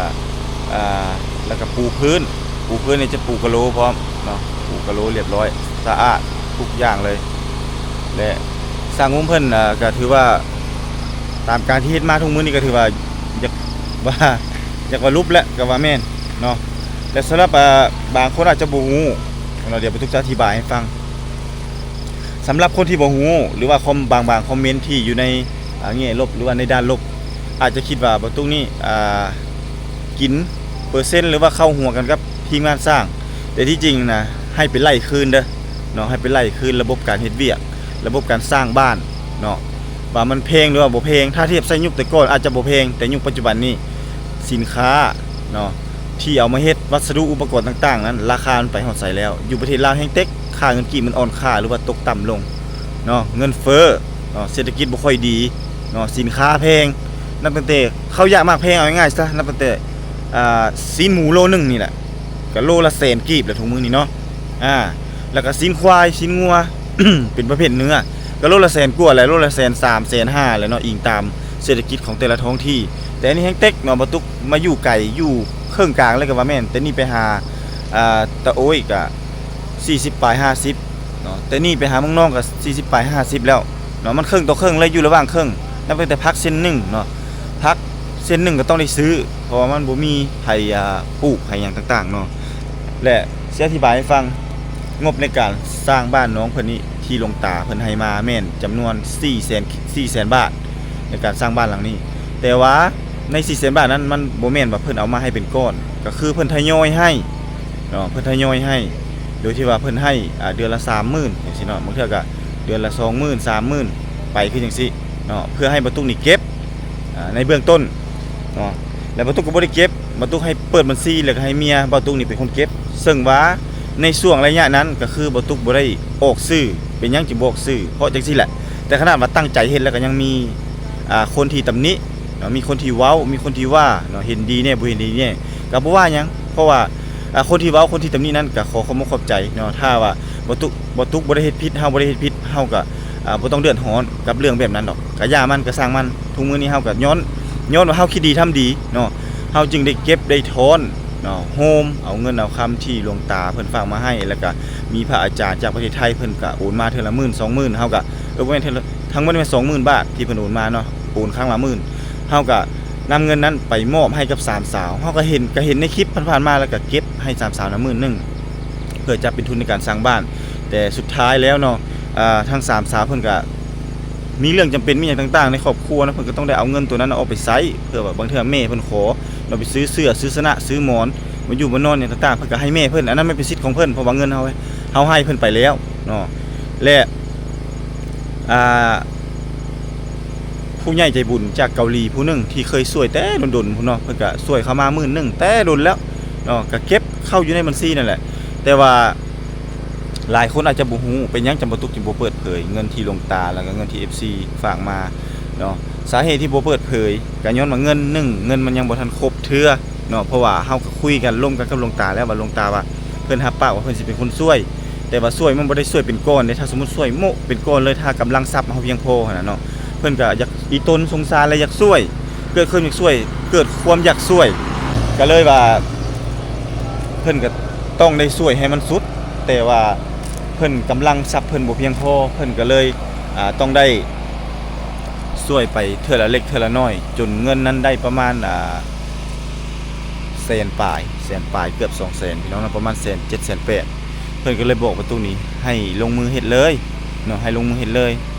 ອ່າ ແລ້ວກໍປູພື້ນ ປູພື້ນນີ້ຈະປູກະໂລພ້ອມເນາະ, ປູກະໂລລຽບຮ້ອຍ ສະອາດທຸກຢ່າງເລີຍ. ແລະ ຊ່າງງຸ້ມເພິ່ນ ອ່າ ກໍຖືວ່າ ຕາມການທີ່ເຮັດມາທຸກມື້ນີ້ກໍຖືວ່າ ຢາກວ່າ ຢາກວ່າຫຼຸບແຫຼະ ກໍວ່າແມ່ນເນາະ. ແລະສຳລັບ ອ່າ ບາງຄົນອາດຈະບໍ່ຮູ້ເນາະ, ດຽວປະຕຸກຈະອະທິບາຍໃຫ້ຟັງ. ສຳລັບຄົນທີ່ບໍ່ຮູ້ ຫຼືວ່າຄອມ ບາງ ບາງຄອມເມັນທີ່ຢູ່ໃນ ອ່າ ແງ່ລົບ ຫຼືວ່າໃນດ້ານລົບ ອາດຈະຄິດວ່າປະຕຸກນີ້ ອ່າ ກິນເປີເຊັນ ຫຼືວ່າເຂົ້າຮ່ວມກັນກັບທີມງານສ້າງ, ແຕ່ທີ່ຈິງນະ ໃຫ້ໄປໄລ່ຄືນເດີເນາະ, ໃຫ້ໄປໄລ່ຄືນລະບົບການເຮັດວຽກ ລະບົບການສ້າງບ້ານເນາະ ວ່າມັນແພງ ຫຼືວ່າບໍ່ແພງ. ຖ້າທຽບໃສ່ຍຸກແຕ່ກ່ອນອາດຈະບໍ່ແພງ, ແຕ່ຍຸກປັດຈຸບັນນີ້ ສິນຄ້າເນາະ ທີ່ເອົາມາເຮັດວັດສະດຸອຸປະກອນຕ່າງໆນັ້ນ ລາຄາມັນໄປຮອດໃສແລ້ວ? ຢູ່ປະເທດລາວແຮງເຕັກ ຄ່າເງິນກີບມັນອ່ອນຄ່າ ຫຼືວ່າຕົກຕ່ຳລົງເນາະ, ເງິນເຟີ້ເນາະ, ເສດຖະກິດບໍ່ຄ່ອຍດີເນາະ, ສິນຄ້າແພງ. ນັບຕັ້ງແຕ່ເຂົ້າຢາກໝາກແພງ ເອົາງ່າຍໆຊະ, ນັບຕັ້ງແຕ່ ອ່າ ຊີ້ນໝູໂລໜຶ່ງນີ້ແຫຼະ ກໍໂລລະແສນກີບແລ້ວທຸກມື້ນີ້ເນາະ. ອ່າ ແລ້ວກໍຊີ້ນຄວາຍ ຊີ້ນງົວ ເປັນປະເພດເນື້ອ ກໍໂລລະແສນກວ່າແຫຼະ, ໂລລະແສນສາມ ແສນຫ້າແຫຼະເນາະ, ອີງຕາມເສດຖະກິດຂອງແຕ່ລະທ້ອງທີ່. ແຕ່ອັນນີ້ແຮງເຕັກເນາະ, ບໍ່ຕຸກມາຢູ່ໄກ ຢູ່ເຄິ່ງກາງເລີຍກໍວ່າແມ່ນ, ແຕ່ນີ້ໄປຫາ ອ່າ ຕາໂອ້ຍກະສີ່ສິບປາຍ ຫ້າສິບເນາະ, ແຕ່ນີ້ໄປຫາເມືອງນອງກໍສີ່ສິບປາຍ ຫ້າສິບແລ້ວເນາະ, ມັນເຄິ່ງຕໍ່ເຄິ່ງເລີຍ, ຢູ່ລະຫວ່າງເຄິ່ງ. ນັບຕັ້ງແຕ່ຜັກເສັ້ນໜຶ່ງເນາະ, ຜັກເສັ້ນໜຶ່ງກໍຕ້ອງໄດ້ຊື້ ເພາະວ່າມັນບໍ່ມີໃຜ ອ່າ ປູກໃຜຫຍັງຕ່າງໆເນາະ. ແລະ ຊິອະທິບາຍໃຫ້ຟັງ, ງົບໃນການສ້າງບ້ານນ້ອງເພິ່ນນີ້ ທີ່ຫຼວງຕາເພິ່ນໃຫ້ມາແມ່ນຈຳນວນສີ່ແສນ ສີ່ແສນບາດ ໃນການສ້າງບ້ານຫຼັງນີ້. ແຕ່ວ່າໃນສີ່ແສນບາດນັ້ນ ມັນບໍ່ແມ່ນວ່າເພິ່ນເອົາມາໃຫ້ເປັນກ້ອນ, ກໍຄືເພິ່ນທະຍອຍໃຫ້ເນາະ, ເພິ່ນທະຍອຍໃຫ້ ໂດຍທີ່ວ່າເພິ່ນໃຫ້ ອ່າ ເດືອນລະສາມໝື່ນຈັ່ງຊີ້ເນາະ, ບາງເທື່ອກໍເດືອນລະສອງໝື່ນ ສາມໝື່ນ ໄປຄືຈັ່ງຊີ້ເນາະ, ເພື່ອໃຫ້ບ່າວຕຸກນີ້ເກັບ ອ່າ ໃນເບື້ອງຕົ້ນເນາະ. ແລ້ວບ່າວຕຸກກໍບໍ່ໄດ້ເກັບ, ບ່າວຕຸກໃຫ້ເປີດບັນຊີ ແລ້ວກໍໃຫ້ເມຍບ່າວຕຸກນີ້ເປັນຄົນເກັບ. ເຊິ່ງວ່າໃນຊ່ວງໄລຍະນັ້ນ ກໍຄືບ່າວຕຸກບໍ່ໄດ້ອອກຊື່. ເປັນຫຍັງຈຶ່ງບໍ່ອອກຊື່? ເພາະຈັ່ງຊີ້ແຫຼະ, ແຕ່ຂະໜາດວ່າຕັ້ງໃຈເຮັດ ແລ້ວກໍຍັງມີ ອ່າ ຄົນທີ່ຕຳໜິເນາະ, ມີຄົນທີ່ເວົ້າ ມີຄົນທີ່ວ່າເນາະ, ເຫັນດີແດ່ ບໍ່ເຫັນດີແດ່ ກໍບໍ່ວ່າຫຍັງ. ເພາະວ່າ ອ່າ ຄົນທີ່ເວົ້າ ຄົນທີ່ຕຳໜິນັ້ນ ກໍຂໍຂອບອົກຂອບໃຈເນາະ. ຖ້າວ່າບ່າວຕຸກ ບ່າວຕຸກບໍ່ໄດ້ເຮັດຜິດ ເຮົາບໍ່ໄດ້ເຮັດຜິດ ເຮົາກໍ ອ່າ ບໍ່ຕ້ອງເດືອດຮ້ອນກັບເລື່ອງແບບນັ້ນດອກ. ກະຢ່າມັນ ກະຊ່າງມັນ, ທຸກມື້ນີ້ເຮົາກະຍ້ອນ ຍ້ອນວ່າເຮົາຄິດດີທຳດີເນາະ, ເຮົາຈຶ່ງໄດ້ເກັບໄດ້ທ້ອນເນາະ ໂຮມເອົາເງິນເອົາຄຳທີ່ຫຼວງຕາເພິ່ນຝາກມາໃຫ້, ແລ້ວກະມີພະອາຈານຈາກປະເທດໄທ ເພິ່ນກະໂອນມາເທື່ອລະໝື່ນ ສອງໝື່ນ, ເຮົາກະ ເອີ ບໍ່ແມ່ນເທື່ອລະ ທັງໝົດແມ່ນສອງໝື່ນບາດທີ່ເພິ່ນໂອນມາເນາະ, ໂອນຄັ້ງລະໝື່ນ. ເຮົາກໍນຳເງິນນັ້ນໄປມອບໃຫ້ກັບສາມສາວ. ເຮົາກໍເຫັນ ກໍເຫັນໃນຄລິບຜ່ານໆມາ ແລ້ວກໍເກັບໃຫ້ສາມສາວນະໝື່ນໜຶ່ງ ເພື່ອຈະເປັນທຶນໃນການສ້າງບ້ານ. ແຕ່ສຸດທ້າຍແລ້ວເນາະ ອ່າ ທາງສາມສາວເພິ່ນກໍມີເລື່ອງຈຳເປັນ ມີຫຍັງຕ່າງໆໃນຄອບຄົວເນາະ, ເພິ່ນກໍຕ້ອງໄດ້ເອົາເງິນໂຕນັ້ນອອກໄປໃຊ້ ເພື່ອວ່າບາງເທື່ອແມ່ເພິ່ນຂໍເນາະ ໄປຊື້ເສື້ອ ຊື້ຊະນະ ຊື້ໝອນ ມາຢູ່ມານອນຫຍັງຕ່າງໆ ເພິ່ນກໍໃຫ້ແມ່ເພິ່ນ. ອັນນັ້ນມັນເປັນສິດຂອງເພິ່ນ ເພາະວ່າເງິນເຮົາ ເຮົາໃຫ້ເພິ່ນໄປແລ້ວເນາະ ແລະ ອ່າ ຜູ້ໃຫຍ່ໃຈບຸນຈາກເກົາຫຼີຜູ້ໜຶ່ງທີ່ເຄີຍຊ່ວຍແຕ່ດົນໆພຸ້ນເນາະ, ເພິ່ນກະຊ່ວຍເຂົ້າມາໝື່ນໜຶ່ງແຕ່ດົນແລ້ວເນາະ, ກະເກັບເຂົ້າຢູ່ໃນບັນຊີນັ້ນແຫຼະ. ແຕ່ວ່າຫຼາຍຄົນອາດຈະບໍ່ຮູ້ ເປັນຫຍັງຈັ່ງບໍ່ຕຸກຈຶ່ງບໍ່ເປີດເຜີຍເງິນທີ່ຫຼວງຕາ ແລ້ວກະເງິນທີ່ເອັຟຊີຝາກມາເນາະ. ສາເຫດທີ່ບໍ່ເປີດເຜີຍ ກະຍ້ອນວ່າເງິນ ໜຶ່ງ ເງິນມັນຍັງບໍ່ທັນຄົບເທື່ອ ເນາະ, ເພາະວ່າເຮົາກໍຄຸຍກັນ ລົມກັນກັບຫຼວງຕາແລ້ວ ວ່າຫຼວງຕາວ່າເພິ່ນຮັບປາກວ່າເພິ່ນຊິເປັນຄົນຊ່ວຍ, ແຕ່ວ່າຊ່ວຍມັນບໍ່ໄດ້ຊ່ວຍເປັນກ້ອນເດ້. ຖ້າສົມມຸດຊ່ວຍໂມ້ເປັນກ້ອນເລີຍ ຖ້າກຳລັງຊັບເຮົາພຽງພໍຫັ້ນນະເນາະ, ເພິ່ນກໍຢາກອີຕົນສົງສານ ແລະ ຢາກຊ່ວຍ ເກີດຄວາມຢາກຊ່ວຍ ເກີດຄວາມຢາກຊ່ວຍ ກໍເລີຍວ່າເພິ່ນກໍຕ້ອງໄດ້ຊ່ວຍໃຫ້ມັນສຸດ, ແຕ່ວ່າເພິ່ນກຳລັງຊັບເພິ່ນບໍ່ພຽງພໍ ເພິ່ນກໍເລີຍ ອ່າ ຕ້ອງໄດ້ ຊ່ວຍໄປເທື່ອລະເລັກເທື່ອລະນ້ອຍ ຈົນເງິນນັ້ນໄດ້ປະມານ ອ່າ ແສນປາຍ ແສນປາຍ ເກືອບສອງແສນ ພີ່ນ້ອງເນາະ, ປະມານແສນເຈັດ ແສນແປດ. ເພິ່ນກໍເລີຍບອກປະຕູນີ້ໃຫ້ລົງມືເຮັດເລີຍເນາະ, ໃຫ້ລົງມືເຮັດເລີຍ.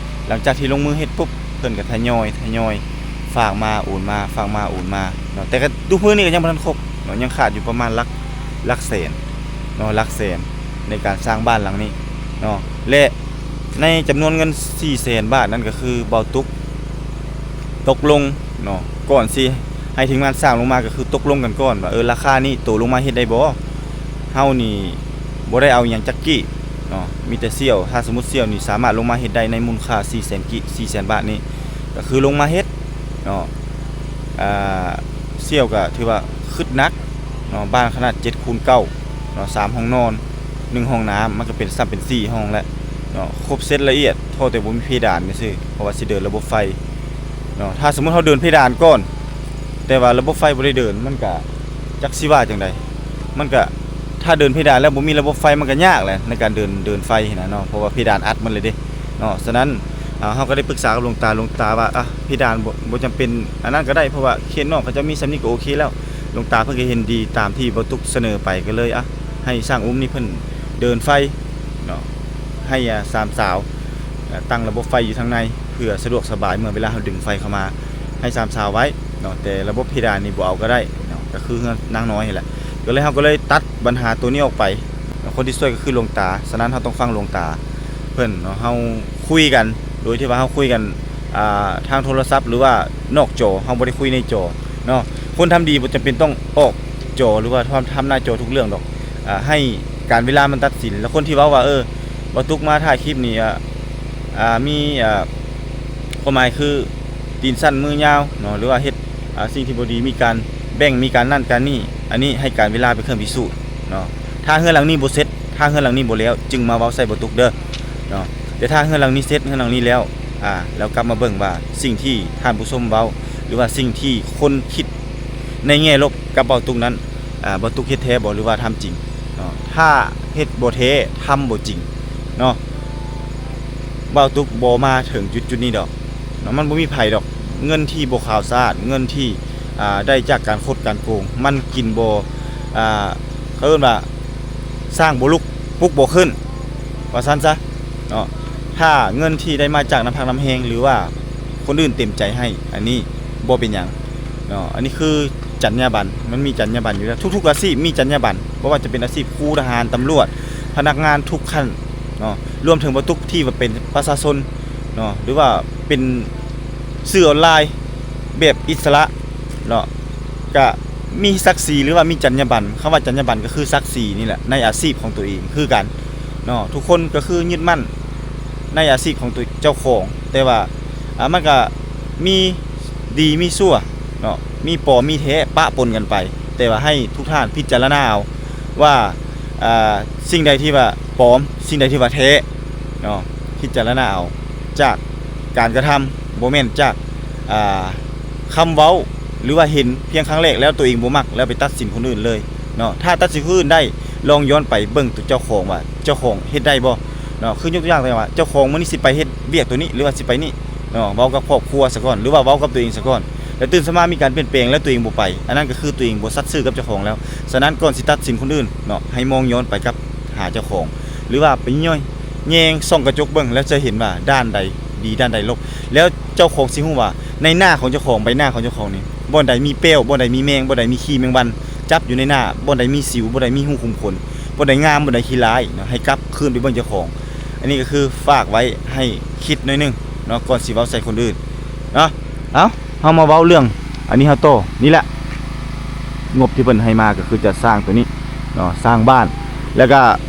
ຫຼັງຈາກທີ່ລົງມືເຮັດປຸບ ເພິ່ນກໍທະຍອຍ ທະຍອຍຝາກມາໂອນມາ ຝາກມາໂອນມາເນາະ, ແຕ່ກໍທຸກມື້ນີ້ກໍຍັງບໍ່ທັນຄົບເນາະ, ຍັງຂາດຢູ່ປະມານຫຼັກ ຫຼັກແສນເນາະ, ຫຼັກແສນໃນການສ້າງບ້ານຫຼັງນີ້ເນາະ. ແລະ ໃນຈຳນວນເງິນສີ່ແສນບາດນັ້ນ ກໍຄືເບົາຕຸກຕົກລົງເນາະ, ກ່ອນຊິໃຫ້ທີມງານສ້າງລົງມາ ກໍຄືຕົກລົງກັນກ່ອນວ່າ ເອີ ລາຄານີ້ໂຕລົງມາເຮັດໄດ້ບໍ່? ເຮົານີ້ບໍ່ໄດ້ເອົາຫຍັງຈັກກີບເນາະ, ມີແຕ່ສ່ຽວ. ຖ້າສົມມຸດສ່ຽວນີ້ສາມາດລົງມາເຮັດໄດ້ໃນມູນຄ່າສີ່ແສນກີບ ສີ່ແສນບາດນີ້ ກໍຄືລົງມາເຮັດເນາະ. ອ່າ ສ່ຽວກໍຖືວ່າຄຶດໜັກເນາະ, ບ້ານຂະໜາດເຈັດຄູນເກົ້າເນາະ, ສາມຫ້ອງນອນ ໜຶ່ງຫ້ອງນ້ຳ ມັນກໍເປັນ ຊ້ຳເປັນສີ່ຫ້ອງແລ້ວເນາະ, ຄົບເສັດລະອຽດ ທໍ່ແຕ່ບໍ່ມີເພດານຊື່ໆ ເພາະວ່າຊິເດີນລະບົບໄຟເນາະ. ຖ້າສົມມຸດເຮົາເດີນເພດານກ່ອນ ແຕ່ວ່າລະບົບໄຟບໍ່ໄດ້ເດີນ ມັນກະຈັກຊິວ່າຈັ່ງໃດ, ມັນກະ ຖ້າເດີນເພດານແລ້ວບໍ່ມີລະບົບໄຟ ມັນກະຍາກແຫຼະໃນການເດີນ ເດີນໄຟຫັ້ນນະເນາະ, ເພາະວ່າເພດານອັດໝົດເລີຍເດ້ເນາະ. ສະນັ້ນ ເຮົາກໍໄດ້ປຶກສາກັບຫຼວງຕາ, ຫຼວງຕາວ່າ ອາ ເພດານບໍ່ ບໍ່ຈຳເປັນ ອັນນັ້ນກໍໄດ້ ເພາະວ່າເຂດນອກເຂົາເຈົ້າມີສ່ຳນີ້ກໍໂອເຄແລ້ວ. ຫຼວງຕາເພິ່ນກໍເຫັນດີຕາມທີ່ເບົາຕຸກສະເໜີໄປ ກໍເລີຍ ອາ ໃຫ້ຊ່າງອຸ້ມນີ້ເພິ່ນເດີນໄຟເນາະ, ໃຫ້ ອາ ສາມສາວ ເອີ ຕັ້ງລະບົບໄຟຢູ່ທາງໃນ ເພື່ອສະດວກສະບາຍເມື່ອເວລາເຮົາດຶງໄຟເຂົ້າມາ ໃຫ້ສາມສາວໄວ້ເນາະ, ແຕ່ລະບົບເພດານນີ້ບໍ່ເອົາກໍໄດ້ເນາະ, ກໍຄືເຮືອນນາງນ້ອຍຫັ້ນແຫຼະ. ກໍເລີຍ ເຮົາກໍເລີຍຕັດບັນຫາໂຕນີ້ອອກໄປເນາະ, ຄົນທີ່ຊ່ວຍກໍຄືຫຼວງຕາ. ສະນັ້ນ ເຮົາຕ້ອງຟັງຫຼວງຕາເພິ່ນເນາະ, ເຮົາຄຸຍກັນໂດຍທີ່ວ່າເຮົາຄຸຍກັນ ອ່າ ທາງໂທລະສັບ ຫຼືວ່ານອກຈໍ, ເຮົາບໍ່ໄດ້ຄຸຍໃນຈໍເນາະ. ຄົນທຳດີບໍ່ຈຳເປັນຕ້ອງອອກຈໍ ຫຼືວ່າທຳ ທຳໜ້າຈໍທຸກເລື່ອງດອກ, ອ່າ ໃຫ້ການເວລາມັນຕັດສິນ. ແລ້ວຄົນທີ່ເວົ້າວ່າ ເອີ ເບົາຕຸກມາຖ່າຍຄລິບນີ້ ອ່າ ອ່າ ມີ ອ່າ ຄວາມໝາຍຄືຕີນສັ້ນມືຍາວເນາະ ຫຼືວ່າເຮັດ ອ່າ ສິ່ງທີ່ບໍ່ດີ, ມີການແບ່ງ ມີການນັ້ນການນີ້, ອັນນີ້ໃຫ້ການເວລາເປັນເຄື່ອງພິສູດເນາະ. ຖ້າເຮືອນຫຼັງນີ້ບໍ່ເສັດ ຖ້າເຮືອນຫຼັງນີ້ບໍ່ແລ້ວ ຈຶ່ງມາເວົ້າໃສ່ເບົາຕຸກເດີເນາະ. ແຕ່ຖ້າເຮືອນຫຼັງນີ້ເສັດ ເຮືອນຫຼັງນີ້ແລ້ວ ອ່າ ແລ້ວກັບມາເບິ່ງວ່າສິ່ງທີ່ທ່ານຜູ້ຊົມເວົ້າ ຫຼືວ່າສິ່ງທີ່ຄົນຄິດໃນແງ່ລົບກັບເບົາຕຸກນັ້ນ ອ່າ ເບົາຕຸກເຮັດແທ້ບໍ່ ຫຼືວ່າທຳຈິງເນາະ. ຖ້າເຮັດບໍ່ແທ້ ທຳບໍ່ຈິງເນາະ ເບົາຕຸກບໍ່ມາເຖິງຈຸດໆນີ້ດອກເນາະ. ມັນບໍ່ມີໃຜດອກ ເງິນທີ່ບໍ່ຂາວສະອາດ ເງິນທີ່ ອ່າ ໄດ້ຈາກການຄົດການໂກງ ມັນກິນບໍ່ ອ່າ ເຂົາເອີ້ນວ່າ ສ້າງບໍ່ລຸກ ປຸກບໍ່ຂຶ້ນ ວ່າຊັ້ນຊະເນາະ. ຖ້າເງິນທີ່ໄດ້ມາຈາກນ້ຳພັກນ້ຳແຮງ ຫຼືວ່າຄົນອື່ນເຕັມໃຈໃຫ້ ອັນນີ້ບໍ່ເປັນຫຍັງເນາະ. ອັນນີ້ຄືຈັນຍາບັນ ມັນມີຈັນຍາບັນຢູ່ແລ້ວ, ທຸກໆອາຊີບມີຈັນຍາບັນ, ບໍ່ວ່າຈະເປັນອາຊີບຄູ, ທະຫານ, ຕຳຫຼວດ, ພະນັກງານທຸກຂັ້ນເນາະ, ລວມເຖິງເບົາຕຸກທີ່ວ່າເປັນປະຊາຊົນເນາະ ຫຼືວ່າເປັນສື່ອອນລາຍແບບອິດສະຫຼະເນາະ. ກະມີສັກສີ ຫຼືວ່າມີຈັນຍາບັນ. ຄຳວ່າຈັນຍາບັນກໍຄືສັກສີນີ້ແຫຼະ ໃນອາຊີບຂອງຕົວເອງຄືກັນເນາະ. ທຸກຄົນກໍຄືຍຶດໝັ້ນໃນອາຊີບຂອງຕົວເຈົ້າຂອງ, ແຕ່ວ່າ ອ່າ ມັນກະມີດີມີຊົ່ວເນາະ, ມີປອມມີແທ້ປະປົນກັນໄປ. ແຕ່ວ່າໃຫ້ທຸກທ່ານພິຈາລະນາເອົາວ່າ ອ່າ ສິ່ງໃດທີ່ວ່າປອມ ສິ່ງໃດທີ່ວ່າແທ້ເນາະ, ພິຈາລະນາເອົາຈາກການກະທຳ ບໍ່ແມ່ນຈາກ ອ່າ ຄຳເວົ້າ ຫຼືວ່າເຫັນພຽງຄັ້ງແລກແລ້ວຕົວເອງບໍ່ມັກ ແລ້ວໄປຕັດສິນຄົນອື່ນເລີຍເນາະ. ຖ້າຕັດສິນຄົນອື່ນໄດ້ ລອງຍ້ອນໄປເບິ່ງຕົວເຈົ້າຂອງວ່າເຈົ້າຂອງເຮັດໄດ້ບໍ່ເນາະ. ຄືຍົກຕົວຢ່າງວ່າ ເຈົ້າຂອງມື້ນີ້ຊິໄປເຮັດວຽກຕົວນີ້ ຫຼືວ່າຊິໄປນີ້ເນາະ, ເວົ້າກັບຄອບຄົວສາກ່ອນ ຫຼືວ່າເວົ້າກັບຕົວເອງສາກ່ອນ. ແລ້ວຕື່ນເຊົ້າມາມີການປ່ຽນແປງ ແລ້ວຕົວເອງບໍ່ໄປ ອັນນັ້ນກໍຄືຕົວເອງບໍ່ສັດຊື່ກັບເຈົ້າຂອງແລ້ວ. ສະນັ້ນ ກ່ອນຊິຕັດສິນຄົນອື່ນເນາະ ໃຫ້ມອງຍ້ອນໄປກັບຫາເຈົ້າຂອງ ຫຼືວ່າໄປຍ້ອຍແຍງສ່ອງກະຈົກເບິ່ງ ແລ້ວຈະເຫັນວ່າດ້ານໃດດີ ດ້ານໃດລົບ ແລ້ວເຈົ້າຂອງຊິຮູ້ວ່າໃນໜ້າຂອງເຈົ້າຂອງ ໃບໜ້າຂອງເຈົ້າຂອງນີ້ ບ່ອນໃດມີແປ້ວ ບ່ອນໃດມີແມງ ບ່ອນໃດມີຂີ້ແມງວັນຈັບຢູ່ໃນໜ້າ ບ່ອນໃດມີສິວ ບ່ອນໃດມີຮູຂຸມຂົນ ບ່ອນໃດງາມ ບ່ອນໃດຂີ້ຮ້າຍເນາະ ໃຫ້ກັບຄືນໄປເບິ່ງເຈົ້າຂອງ. ອັນນີ້ກໍຄືຝາກໄວ້ໃຫ້ຄິດໜ້ອຍໜຶ່ງເນາະ ກ່ອນຊິເວົ້າໃສ່ຄົນອື່ນເນາະ. ເອົ້າ ເຮົາມາເວົ້າເລື່ອງອັນນີ້ ເຮົາຕໍ່ນີ້ແຫຼະ ງົບທີ່ເພິ່ນໃຫ້ມາກໍຄືຈະສ້າງຕົວນີ້ເນາະ ສ້າງບ້ານ ແລ້ວກໍ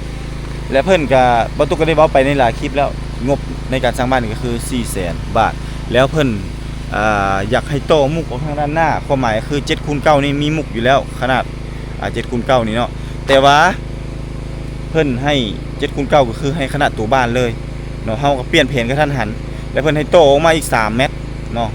ແລະ ເພິ່ນກໍ ບ່າວຕຸກກໍໄດ້ເວົ້າໄປໃນຫຼາຍຄລິບແລ້ວ ງົບໃນການສ້າງບ້ານນີ້ກໍຄືສີ່ແສນບາດ ແລ້ວເພິ່ນ ອ່າ ຢາກໃຫ້ຕໍ່ມຸກອອກທາງດ້ານໜ້າ ຄວາມໝາຍກໍຄືເຈັດຄູນເກົ້ານີ້ມີມຸກຢູ່ແລ້ວ ຂະໜາດ ອ່າ ເຈັດຄູນເກົ້ານີ້ເນາະ ແຕ່ວ່າເພິ່ນໃຫ້ເຈັດຄູນເກົ້າ ກໍຄືໃຫ້ຂະໜາດຕົວບ້ານເລີຍເນາະ ເຮົາກໍປ່ຽນແຜນກະທັນຫັນ ແລ້ວເພິ່ນໃຫ້ຕໍ່ອອກມາອີກສາມແມັດເນາະ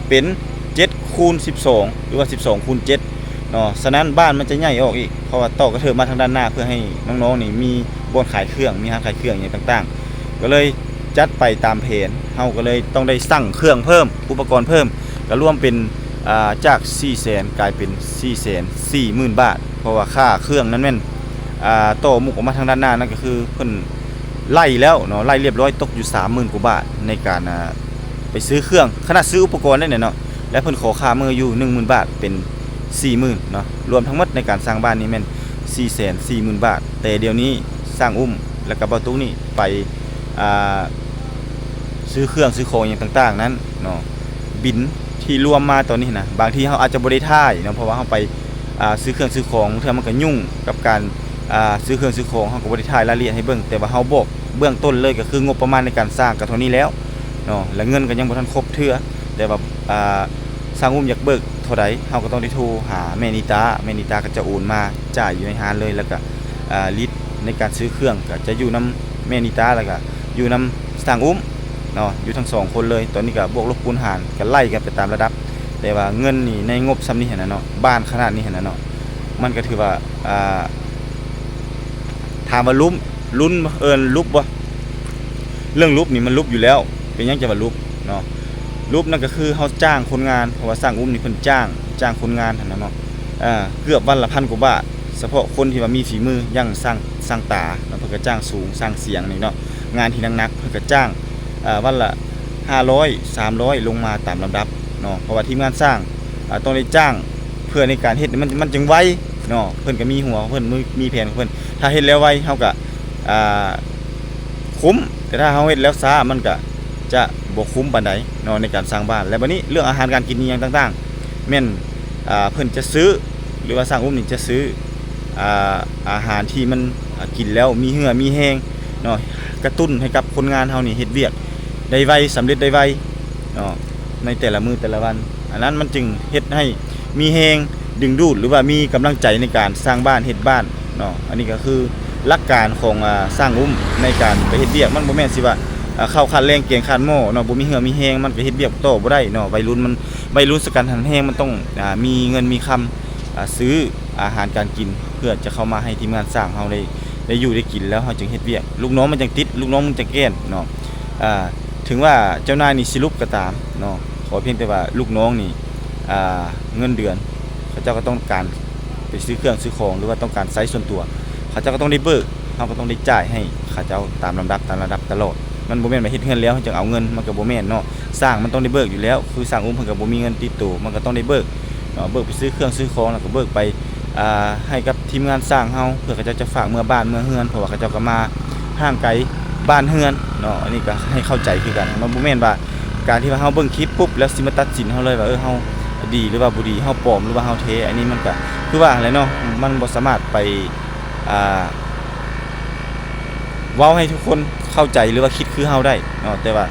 ເປັນເຈັດຄູນສິບສອງ ຫຼືວ່າສິບສອງຄູນເຈັດເນາະ. ສະນັ້ນບ້ານມັນຈະໃຫຍ່ອອກອີກ ເພາະວ່າຕໍ່ກະເທີບມາທາງດ້ານໜ້າ ເພື່ອໃຫ້ນ້ອງໆນີ້ມີບ່ອນຂາຍເຄື່ອງ ມີຮ້ານຂາຍເຄື່ອງຫຍັງຕ່າງໆ ກໍເລີຍຈັດໄປຕາມແຜນ ເຮົາກໍເລີຍຕ້ອງໄດ້ສັ່ງເຄື່ອງເພີ່ມ ອຸປະກອນເພີ່ມ ກໍລວມເປັນ ອ່າ ຈາກສີ່ແສນ ກາຍເປັນສີ່ແສນສີ່ໝື່ນບາດ ເພາະວ່າຄ່າເຄື່ອງນັ້ນແມ່ນ ອ່າ ຕໍ່ມຸກອອກມາທາງດ້ານໜ້ານັ້ນ ກໍຄືເພິ່ນໄລ່ແລ້ວເນາະ ໄລ່ລຽບຮ້ອຍ ຕົກຢູ່ສາມໝື່ນກວ່າບາດ ໃນການ ອ່າ ໄປຊື້ເຄື່ອງ ຂະໜາດຊື້ອຸປະກອນໄດ້ເນາະ ແລະ ເພິ່ນຂໍຄ່າມື້ຢູ່ໜຶ່ງໝື່ນບາດ ເປັນສີ່ໝື່ນເນາະ ລວມທັງໝົດໃນການສ້າງບ້ານນີ້ແມ່ນສີ່ແສນສີ່ໝື່ນບາດ. ແຕ່ດຽວນີ້ຊ່າງອຸ້ມ ແລະ ກະບ່າວຕຸກນີ້ໄປ ອ່າ ຊື້ເຄື່ອງຊື້ຂອງຫຍັງຕ່າງໆນັ້ນເນາະ ບິນທີ່ລວມມາຕອນນີ້ນະ ບາງທີເຮົາອາດຈະບໍ່ໄດ້ຖ່າຍເນາະ ເພາະວ່າເຮົາໄປ ອ່າ ຊື້ເຄື່ອງຊື້ຂອງ ບາງເທື່ອມັນກໍຫຍຸ້ງກັບການ ອ່າ ຊື້ເຄື່ອງຊື້ຂອງ ເຮົາກໍບໍ່ໄດ້ຖ່າຍລາຍລະອຽດໃຫ້ເບິ່ງ ແຕ່ວ່າເຮົາບອກເບື້ອງຕົ້ນເລີຍ ກໍຄືງົບປະມານໃນການສ້າງກໍເທົ່ານີ້ແລ້ວເນາະ ແລະ ເງິນກໍຍັງບໍ່ທັນຄົບເທື່ອ ແຕ່ວ່າ ອ່າ ຊ່າງອຸ້ມຢາກເບີກເທົ່າໃດ ເຮົາກໍຕ້ອງໄດ້ໂທຫາແມ່ນີຕາ ແມ່ນີຕາກໍຈະໂອນມາຈ່າຍຢູ່ໃນຮ້ານເລີຍ ແລ້ວກໍ ອ່າ ລິດໃນການຊື້ເຄື່ອງກໍຈະຢູ່ນຳແມ່ນີຕາ ແລ້ວກໍຢູ່ນຳຊ່າງອຸ້ມເນາະ ຢູ່ທັງສອງຄົນເລີຍ. ຕອນນີ້ກໍບວກລົບຄູນຫານ ກໍໄລ່ກັນໄປຕາມລະດັບ ແຕ່ວ່າເງິນນີ້ໃນງົບຊ່ຳນີ້ຫັ້ນນະເນາະ ບ້ານຂະໜາດນີ້ຫັ້ນນະເນາະ ມັນກໍຖືວ່າ ອ່າ ຖາມວ່າຫຼຸບ ລຸນ ເອີ້ນຫຼຸບບໍ່? ເລື່ອງຫຼຸບນີ້ມັນຫຼຸບຢູ່ແລ້ວ. ເປັນຫຍັງຈັ່ງວ່າຫຼຸບເນາະ? ຫຼຸບນັ້ນກໍຄືເຮົາຈ້າງຄົນງານ ເພາະວ່າຊ່າງອຸ້ມນີ້ເພິ່ນຈ້າງ ຈ້າງຄົນງານຫັ້ນນະເນາະ ເກືອບວັນລະພັນກວ່າບາດ. ສະເພາະຄົນທີ່ວ່າມີຝີມື ຢ່າງຊ່າງ ຊ່າງຕາເນາະ ເພິ່ນກໍຈ້າງສູງ ຊ່າງສຽງນີ້ເນາະ ງານທີ່ໜັກໆ ເພິ່ນກໍຈ້າງ ເອີ ວັນລະຫ້າຮ້ອຍ ສາມຮ້ອຍ ລົງມາຕາມລຳດັບເນາະ ເພາະວ່າທີມງານຊ່າງ ເອີ ຕ້ອງໄດ້ຈ້າງເພື່ອໃນການເຮັດໃຫ້ມັນ ມັນຈຶ່ງໄວເນາະ ເພິ່ນກໍມີຫົວຂອງເພິ່ນ ມີ ມີແຜນຂອງເພິ່ນ ຖ້າເຮັດແລ້ວໄວເຮົາກໍ ອ່າ ຄຸ້ມ ແຕ່ຖ້າເຮົາເຮັດແລ້ວຊ້າ ມັນກະຈະບໍ່ຄຸ້ມປານໃດເນາະ ໃນການສ້າງບ້ານ. ແລ້ວບັດນີ້ເລື່ອງອາຫານການກິນອີ່ຫຍັງຕ່າງໆ ແມ່ນ ອ່າ ເພິ່ນຈະຊື້ ຫຼືວ່າຊ່າງອຸ້ມນີ້ຈະຊື້ ອ່າ ອາຫານທີ່ມັນ ອ່າ ກິນແລ້ວມີເຫື່ອມີແຮງເນາະ ກະຕຸ້ນໃຫ້ກັບຄົນງານເຮົານີ້ເຮັດວຽກໄດ້ໄວ ສຳເລັດໄດ້ໄວເນາະ ໃນແຕ່ລະມື້ແຕ່ລະວັນ. ອັນນັ້ນມັນຈຶ່ງເຮັດໃຫ້ ມີແຮງດຶງດູດ ຫຼືວ່າມີກຳລັງໃຈໃນການສ້າງບ້ານເຮັດບ້ານເນາະ. ອັນນີ້ກໍຄືຫຼັກການຂອງ ອ່າ ຊ່າງອຸ້ມໃນການໄປເຮັດວຽກ ມັນບໍ່ແມ່ນຊິວ່າ ອ່າ ເຂົ້າຂາດແລງແກງຂາດໝໍ້ເນາະ ບໍ່ມີເຫື່ອມີແຮງ ມັນກໍເຮັດວຽກບໍ່ຕໍ່ບໍ່ໄດ້ເນາະ. ໄວລຸ້ນມັນ ໄວລຸ້ນສະກັນຫັນແຮງ ມັນຕ້ອງ ອ່າ ມີເງິນມີຄຳ ອ່າ ຊື້ອາຫານການກິນ ເພື່ອຈະເຂົ້າມາໃຫ້ທີມງານຊ່າງເຮົາໄດ້ ໄດ້ຢູ່ໄດ້ກິນ ແລ້ວເຮົາຈຶ່ງເຮັດວຽກ ລູກນ້ອງມັນຈັ່ງຕິດ ລູກນ້ອງມັນຈັ່ງແກ່ນເນາະ. ອ່າ ເຖິງວ່າເຈົ້ານາຍນີ້ຊິຫຼຸບກໍຕາມເນາະ ຂໍພຽງແຕ່ວ່າລູກນ້ອງນີ້ ອ່າ ເງິນເດືອນ ເຂົາເຈົ້າກໍຕ້ອງການໄປຊື້ເຄື່ອງຊື້ຂອງ ຫຼືວ່າຕ້ອງການໃຊ້ສ່ວນຕົວ ເຂົາເຈົ້າກໍຕ້ອງໄດ້ເບີກ ເຮົາກໍຕ້ອງໄດ້ຈ່າຍໃຫ້ເຂົາເຈົ້າຕາມລຳດັບ ຕາມລະດັບຕະຫຼອດ. ມັນບໍ່ແມ່ນວ່າເຮັດເຮືອນແລ້ວເຮົາຈຶ່ງເອົາເງິນ ມັນກໍບໍ່ແມ່ນເນາະ. ຊ່າງມັນຕ້ອງໄດ້ເບີກຢູ່ແລ້ວ ຄືຊ່າງອຸ້ມເພິ່ນກໍບໍ່ມີເງິນຕິດໂຕ ມັນກໍຕ້ອງໄດ້ເບີກເນາະ ເບີກໄປຊື້ເຄື່ອງຊື້ຂອງ ແລ້ວກໍເບີກໄປ ອ່າ ໃຫ້ກັບທີມງານຊ່າງເຮົາ ເພື່ອເຂົາເຈົ້າຈະຝາກເມືອບ້ານເມືອເຮືອນ ເພາະວ່າເຂົາເຈົ້າກໍມາຫ່າງໄກບ້ານເຮືອນເນາະ. ອັນນີ້ກໍໃຫ້ເຂົ້າໃຈຄືກັນ ມັນບໍ່ແມ່ນວ່າການທີ່ວ່າເຮົາເບິ່ງຄລິບປຸບ ແລ້ວຊິມາຕັດສິນເຮົາເລີຍວ່າ ເອີ ເຮົາດີ ຫຼືວ່າບໍ່ດີ ເຮົາປອມ ຫຼືວ່າເຮົາເທ. ອັນນີ້ມັນກໍຄືວ່າຫັ້ນແຫຼະເນາະ ມັນບໍ່ສາມາດໄປ ອ່າ ເວົ້າໃຫ້ທຸກຄົນເຂົ້າໃຈ ຫຼືວ່າຄິດຄືເຮົາໄດ້ເນາະ ແຕ່ວ່າ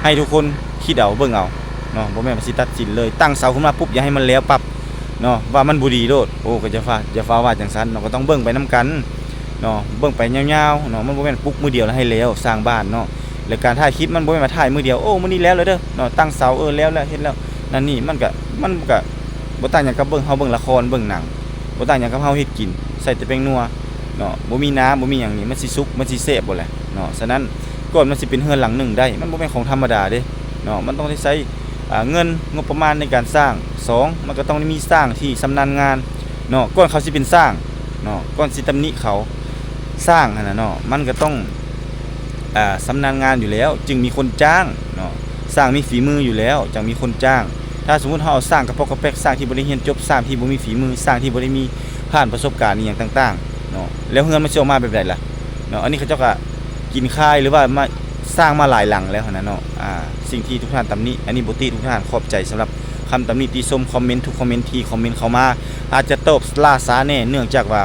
ໃຫ້ທຸກຄົນຄິດເອົາເບິ່ງເອົາເນາະ ບໍ່ແມ່ນວ່າຊິຕັດສິນເລີຍ ຕັ້ງເສົາຂຶ້ນມາປຸບ ຢາກໃຫ້ມັນແລ້ວປັບເນາະ ວ່າມັນບໍ່ດີໂລດ. ໂອ້ ກໍຢ່າຟ້າ ຢ່າຟ້າວວ່າຈັ່ງຊັ້ນເນາະ ກໍຕ້ອງເບິ່ງໄປນຳກັນເນາະ ເບິ່ງໄປຍາວໆເນາະ. ມັນບໍ່ແມ່ນປຸກມື້ດຽວແລ້ວໃຫ້ແລ້ວສ້າງບ້ານເນາະ ແລະການຖ່າຍຄລິບມັນບໍ່ແມ່ນວ່າຖ່າຍມື້ດຽວ ໂອ້ ມື້ນີ້ແລ້ວແລ້ວເດີເນາະ ຕັ້ງເສົາ ເອີ ແລ້ວແລ້ວ ເຮັດແລ້ວ ນັ້ນນີ້ ມັນກະ ມັນກະບໍ່ຕ່າງຫຍັງກັບເບິ່ງ ເຮົາເບິ່ງລະຄອນ ເບິ່ງໜັງ ບໍ່ຕ່າງຫຍັງກັບເຮົາເຮັດກິນ ໃສ່ແຕ່ແປ້ງນົວເນາະ ບໍ່ມີນ້ຳ ບໍ່ມີຫຍັງນີ້ ມັນຊິສຸກ ມັນຊິແຊບບໍ່ແຫຼະເນາະ. ສະນັ້ນ ກ່ອນມັນຊິເປັນເຮືອນຫຼັງໜຶ່ງໄດ້ ມັນບໍ່ແມ່ນຂອງທຳມະດາເດ້ເນາະ ມັນຕ້ອງໄດ້ໃຊ້ ອ່າ ເງິນງົບປະມານໃນການສ້າງ. ສອງ ມັນກໍຕ້ອງໄດ້ມີຊ່າງທີ່ຊຳນານງານເນາະ ກ່ອນເຂົາຊິເປັນຊ່າງເນາະ ກ່ອນຊິຕຳໜິເຂົາ ຊ່າງຫັ້ນນະເນາະ ມັນກໍຕ້ອງ ອ່າ ຊຳນານງານຢູ່ແລ້ວ ຈຶ່ງມີຄົນຈ້າງເນາະ ຊ່າງມີຝີມືຢູ່ແລ້ວ ຈັ່ງມີຄົນຈ້າງ. ຖ້າສົມມຸດເຮົາເອົາຊ່າງກະປອກກະແປກ ຊ່າງທີ່ບໍ່ໄດ້ຮຽນຈົບ ຊ່າງທີ່ບໍ່ມີຝີມື ຊ່າງທີ່ບໍ່ໄດ້ມີຜ່ານປະສົບການອີ່ຫຍັງຕ່າງໆເນາະ ແລ້ວເຮືອນມັນຊິອອກມາແບບໃດລະເນາະ? ອັນນີ້ເຂົາເຈົ້າກະກິນຄາຍ ຫຼືວ່າມາ ສ້າງມາຫຼາຍຫຼັງແລ້ວຫັ້ນນະເນາະ. ອ່າ ສິ່ງທີ່ທຸກທ່ານຕຳໜິ ອັນນີ້ບໍ່ຕິທຸກທ່ານ ຂອບໃຈສຳລັບຄຳຕຳໜິຕິຊົມ ຄອມເມັນທຸກຄອມເມັນທີ່ຄອມເມັນເຂົ້າມາ. ອາດຈະຕອບລ່າຊ້າແດ່ ເນື່ອງຈາກວ່າ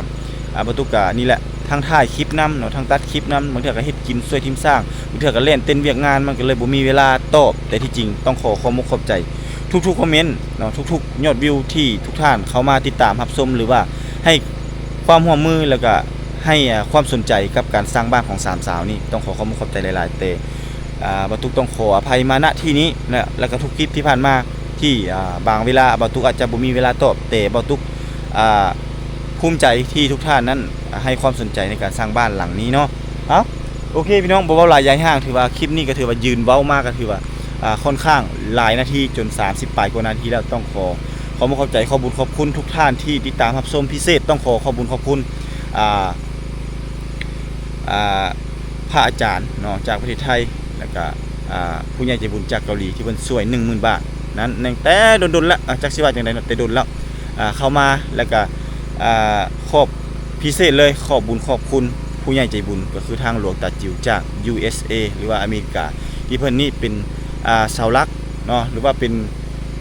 ອ່າ ບ່າວຕຸກກະນີ້ແຫຼະ ທັງຖ່າຍຄລິບນຳເນາະ ທັງຕັດຄລິບນຳ ບາງເທື່ອກໍເຮັດກິນຊ່ວຍທີມສ້າງ ບາງເທື່ອກໍແລ່ນເຕັ້ນວຽກງານ ມັນກໍເລີຍບໍ່ມີເວລາຕອບ. ແຕ່ທີ່ຈິງຕ້ອງຂໍຂອບມົກຂອບໃຈທຸກໆຄອມເມັນເນາະ ທຸກໆຍອດວິວທີ່ທຸກທ່ານເຂົ້າມາຕິດຕາມຮັບຊົມ ຫຼືວ່າໃຫ້ຄວາມຮ່ວມມື ແລ້ວກໍໃຫ້ ອ່າ ຄວາມສົນໃຈກັບການສ້າງບ້ານຂອງສາມສາວນີ້ ຕ້ອງຂໍຂອບມົກຂອບໃຈຫຼາຍໆ. ແຕ່ ອ່າ ບ່າວຕຸກຕ້ອງຂໍອະໄພມາ ນະ ທີ່ນີ້ນະ ແລ້ວກໍທຸກຄລິບທີ່ຜ່ານມາ ທີ່ ອ່າ ບາງເວລາບ່າວຕຸກອາດຈະບໍ່ມີເວລາຕອບ ແຕ່ບ່າວຕຸກ ອ່າ ພູມໃຈທີ່ທຸກທ່ານນັ້ນໃຫ້ຄວາມສົນໃຈໃນການສ້າງບ້ານຫຼັງນີ້ເນາະ. ເອົ້າ ໂອເຄພີ່ນ້ອງ ບໍ່ເວົ້າຫຼາຍຢາຍຫ່າງ ຖືວ່າຄລິບນີ້ກໍຖືວ່າຢືນເວົ້າມາກໍຖືວ່າ ອ່າ ຂ້ອນຂ້າງຫຼາຍນາທີ ຈົນສາມສິບປາຍກວ່ານາທີແລ້ວ. ຕ້ອງຂໍຂອບອົກຂອບໃຈ ຂອບບຸນຂອບຄຸນທຸກທ່ານທີ່ຕິດຕາມຮັບຊົມ. ພິເສດຕ້ອງຂໍຂອບບຸນຂອບຄຸນ ອ່າ ອ່າ ພະອາຈານເນາະ ຈາກປະເທດໄທ ແລ້ວກະ ອ່າ ຜູ້ໃຫຍ່ໃຈບຸນຈາກເກົາຫຼີ ທີ່ເພິ່ນຊ່ວຍໜຶ່ງໝື່ນບາດນັ້ນ ຕັ້ງແຕ່ດົນໆແລ້ວ ຈັກຊິວ່າຈັ່ງໃດເນາະ ແຕ່ດົນແລ້ວ ອ່າ ເຂົ້າມາ ແລ້ວກະ ອ່າ ຂອບ ພິເສດເລີຍ ຂອບບຸນຂອບຄຸນຜູ້ໃຫຍ່ໃຈບຸນ ກໍຄືທາງຫຼວງຕາຈິວຈາກ ຢູເອສເອ ຫຼືວ່າອາເມລິກາ ທີ່ເພິ່ນນີ້ເປັນ ອ່າ ເສົາຫຼັກເນາະ ຫຼືວ່າເປັນ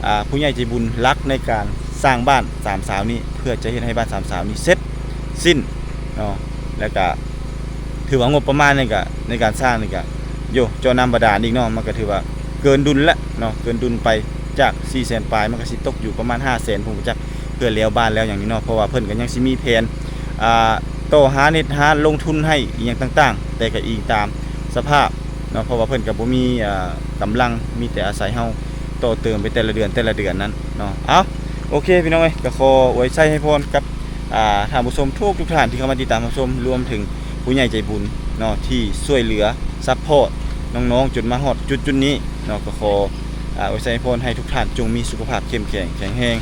ອ່າ ຜູ້ໃຫຍ່ໃຈບຸນຫຼັກໃນການສ້າງບ້ານສາມສາວນີ້ ເພື່ອຈະເຮັດໃຫ້ບ້ານສາມສາວນີ້ເສັດສິ້ນເນາະ. ແລ້ວກະຖືວ່າງົບປະມານນີ້ກະ ໃນການສ້າງນີ້ກະ ໂຢ ເຈາະນ້ຳບາດານອີກເນາະ ມັນກະຖືວ່າເກີນດຸນແລ້ວເນາະ ເກີນດຸນໄປຈາກສີ່ແສນປາຍ ມັນກະຊິຕົກຢູ່ປະມານຫ້າແສນ ພຸ້ນຈັກ ເພື່ອແລ້ວບ້ານແລ້ວຫຍັງນີ້ເນາະ. ເພາະວ່າເພິ່ນກໍຍັງຊິມີແຜນ ອ່າ ຕໍ່ຫາເຮັດຫາລົງທຶນໃຫ້ອີ່ຫຍັງຕ່າງໆ ແຕ່ກໍອີງຕາມສະພາບເນາະ ເພາະວ່າເພິ່ນກໍບໍ່ມີ ອ່າ ກຳລັງ ມີແຕ່ອາໄສເຮົາຕໍ່ເຕີມໄປແຕ່ລະເດືອນ ແຕ່ລະເດືອນນັ້ນເນາະ. ເອົ້າ ໂອເຄພີ່ນ້ອງເອີຍ ກໍຂໍອວຍໄຊໃຫ້ພອນກັບ ອ່າ ທ່ານຜູ້ຊົມທຸກໆທ່ານທີ່ເຂົ້າມາຕິດຕາມຮັບຊົມ ລວມເຖິງຜູ້ໃຫຍ່ໃຈບຸນເນາະ ທີ່ຊ່ວຍເຫຼືອຊັບພອດນ້ອງໆ ຈົນມາຮອດຈຸດໆນີ້ເນາະ. ກໍຂໍ ອ່າ ອວຍໄຊໃຫ້ພອນໃຫ້ທຸກທ່ານຈົ່ງມີສຸຂະພາບເຂັ້ມແຂງແຂງແຮງ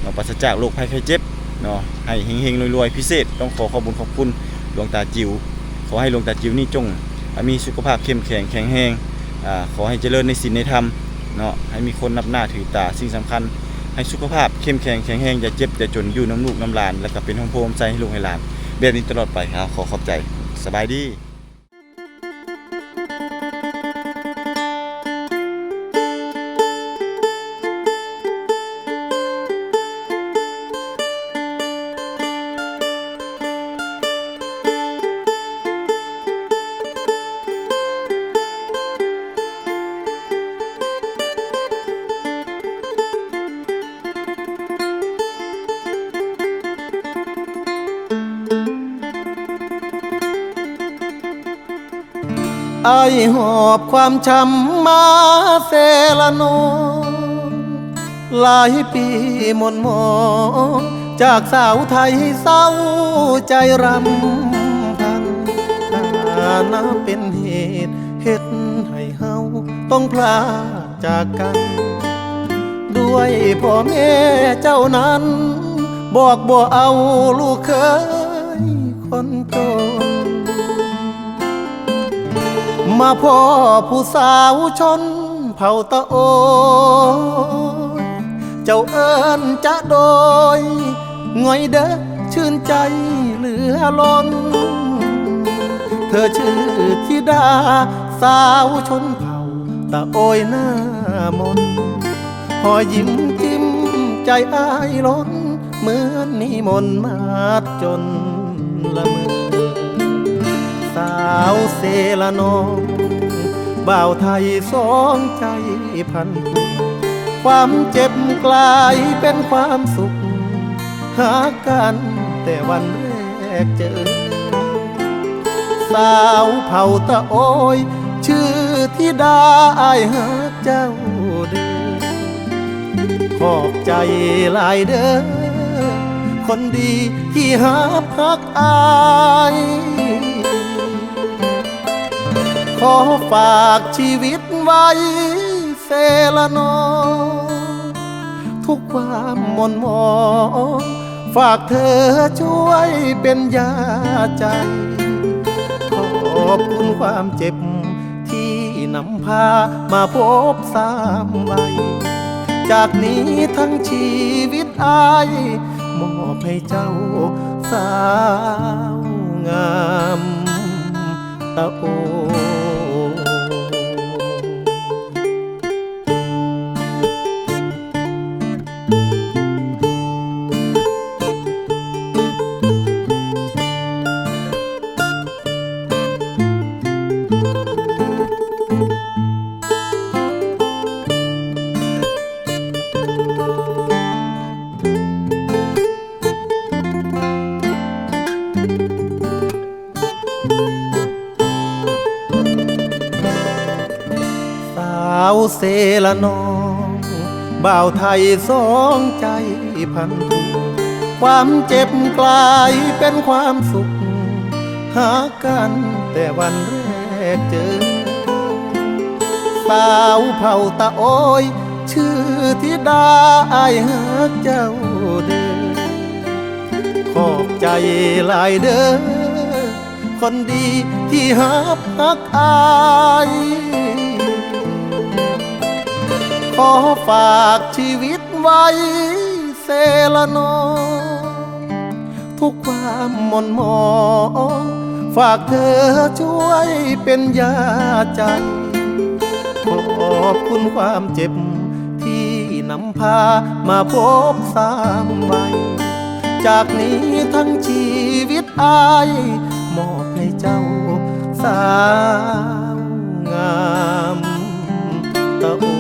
ເນາະ ປາສະຈາກໂລກໄພໄຂ້ເຈັບເນາະ ໃຫ້ເຮັງໆລວຍໆ. ພິເສດຕ້ອງຂໍຂອບບຸນຂອບຄຸນຫຼວງຕາຈິວ ຂໍໃຫ້ຫຼວງຕາຈິວນີ້ຈົ່ງ ອ່າ ມີສຸຂະພາບເຂັ້ມແຂງແຂງແຮງ ອ່າ ຂໍໃຫ້ຈະເລີນໃນສິນໃນທຳເນາະ ໃຫ້ມີຄົນນັບໜ້າຖືຕາ. ສິ່ງສຳຄັນ ໃຫ້ສຸຂະພາບເຂັ້ມແຂງແຂງແຮງ ຢ່າເຈັບຢ່າຈົນ ຢູ່ນຳລູກນຳຫຼານ ແລ້ວກໍເປັນຮົ່ມໂພຮົ່ມໄຊໃຫ້ລູກໃຫ້ຫຼານແບບນີ້ຕະຫຼອດໄປ. ເອົາ ຂໍຂອບໃຈ ສະບາຍດີ. ອ້າຍຫອບຄວາມຊ້ຳມາເຊລະນອງ ຫຼາຍປີໝົນໝອງ ຈາກສາວໄທເສົ້າໃຈຣຳພັນ ຖານະເປັນເຫດເຮັດໃຫ້ເຮົາຕ້ອງພລາກຈາກກັນ ດ້ວຍພໍ່ແມ່ເຈົ້ານັ້ນ ບອກບໍ່ເອົາລູກເຂີຍຄົນຈົນ ມາພໍ້ຜູ້ສາວຊົນເຜົ່າຕະໂອຍ ເຈົ້າເອີ້ນຈະໂດຍ ງ່ອຍເດີ ຊື່ນໃຈເຫຼືອລົ້ນ ເທີຊື່ທິດາສາວຊົນເຜົ່າຕະໂອຍໜ້າມົນ ຮອຍຍິ້ມຈິ້ມໃຈອ້າຍລົ້ນ ເໝືອນນິມົນມາດຈົນລະເມີ ສາວເຊລະນອງ ບ່າວໄທສອງໃຈພັນຜູກ ຄວາມເຈັບກລາຍເປັນຄວາມສຸກ ຫາກັນແຕ່ວັນແລກເຈີ ສາວເຜົ່າຕະໂອຍ ຊື່ທິດາ ອ້າຍຮັກເຈົ້າເດີ ຂອບໃຈຫຼາຍເດີ ຄົນດີທີ່ຮັບຮັກອ້າຍ ຂໍຝາກຊີວິດໄວ້ ເສລະນ້ອງ ທຸກຄວາມໝົ່ນໝອງ ຝາກເທີຊ່ວຍເປັນຢາໃຈ ຂອບຄຸນຄວາມເຈັບ ທີ່ນຳພາມາພົບຊ້ຳໄວ ຈາກນີ້ທັງຊີວິດອ້າຍ ມອບໃຫ້ເຈົ້າສາວງາມຕາໂອ. ສາວເສລະນ້ອງ ບ່າວໄທສອງໃຈພັນທຸກ ຄວາມເຈັບກລາຍເປັນຄວາມສຸກ ຫາກັນແຕ່ວັນແລກເຈີ ສາວເຜົ່າຕາໂອຍ ຊື່ທິດາ ອ້າຍຮັກເຈົ້າເດີ ຂອບໃຈຫຼາຍເດີ ຄົນດີທີ່ຮັບຮັກອ້າຍ ຂໍຝາກຊີວິດໄວ້ເສລະນ້ອງ ທຸກຄວາມໝົ່ນໝອງ ຝາກເທີຊ່ວຍເປັນຢາໃຈ ຂອບຄຸນຄວາມເຈັບ ທີ່ນຳພາມາພົບຊ້ຳໄວ ຈາກນີ້ທັງຊີວິດອ້າຍ ມອບໃຫ້ເຈົ້າສາວງາມຕາໂອ.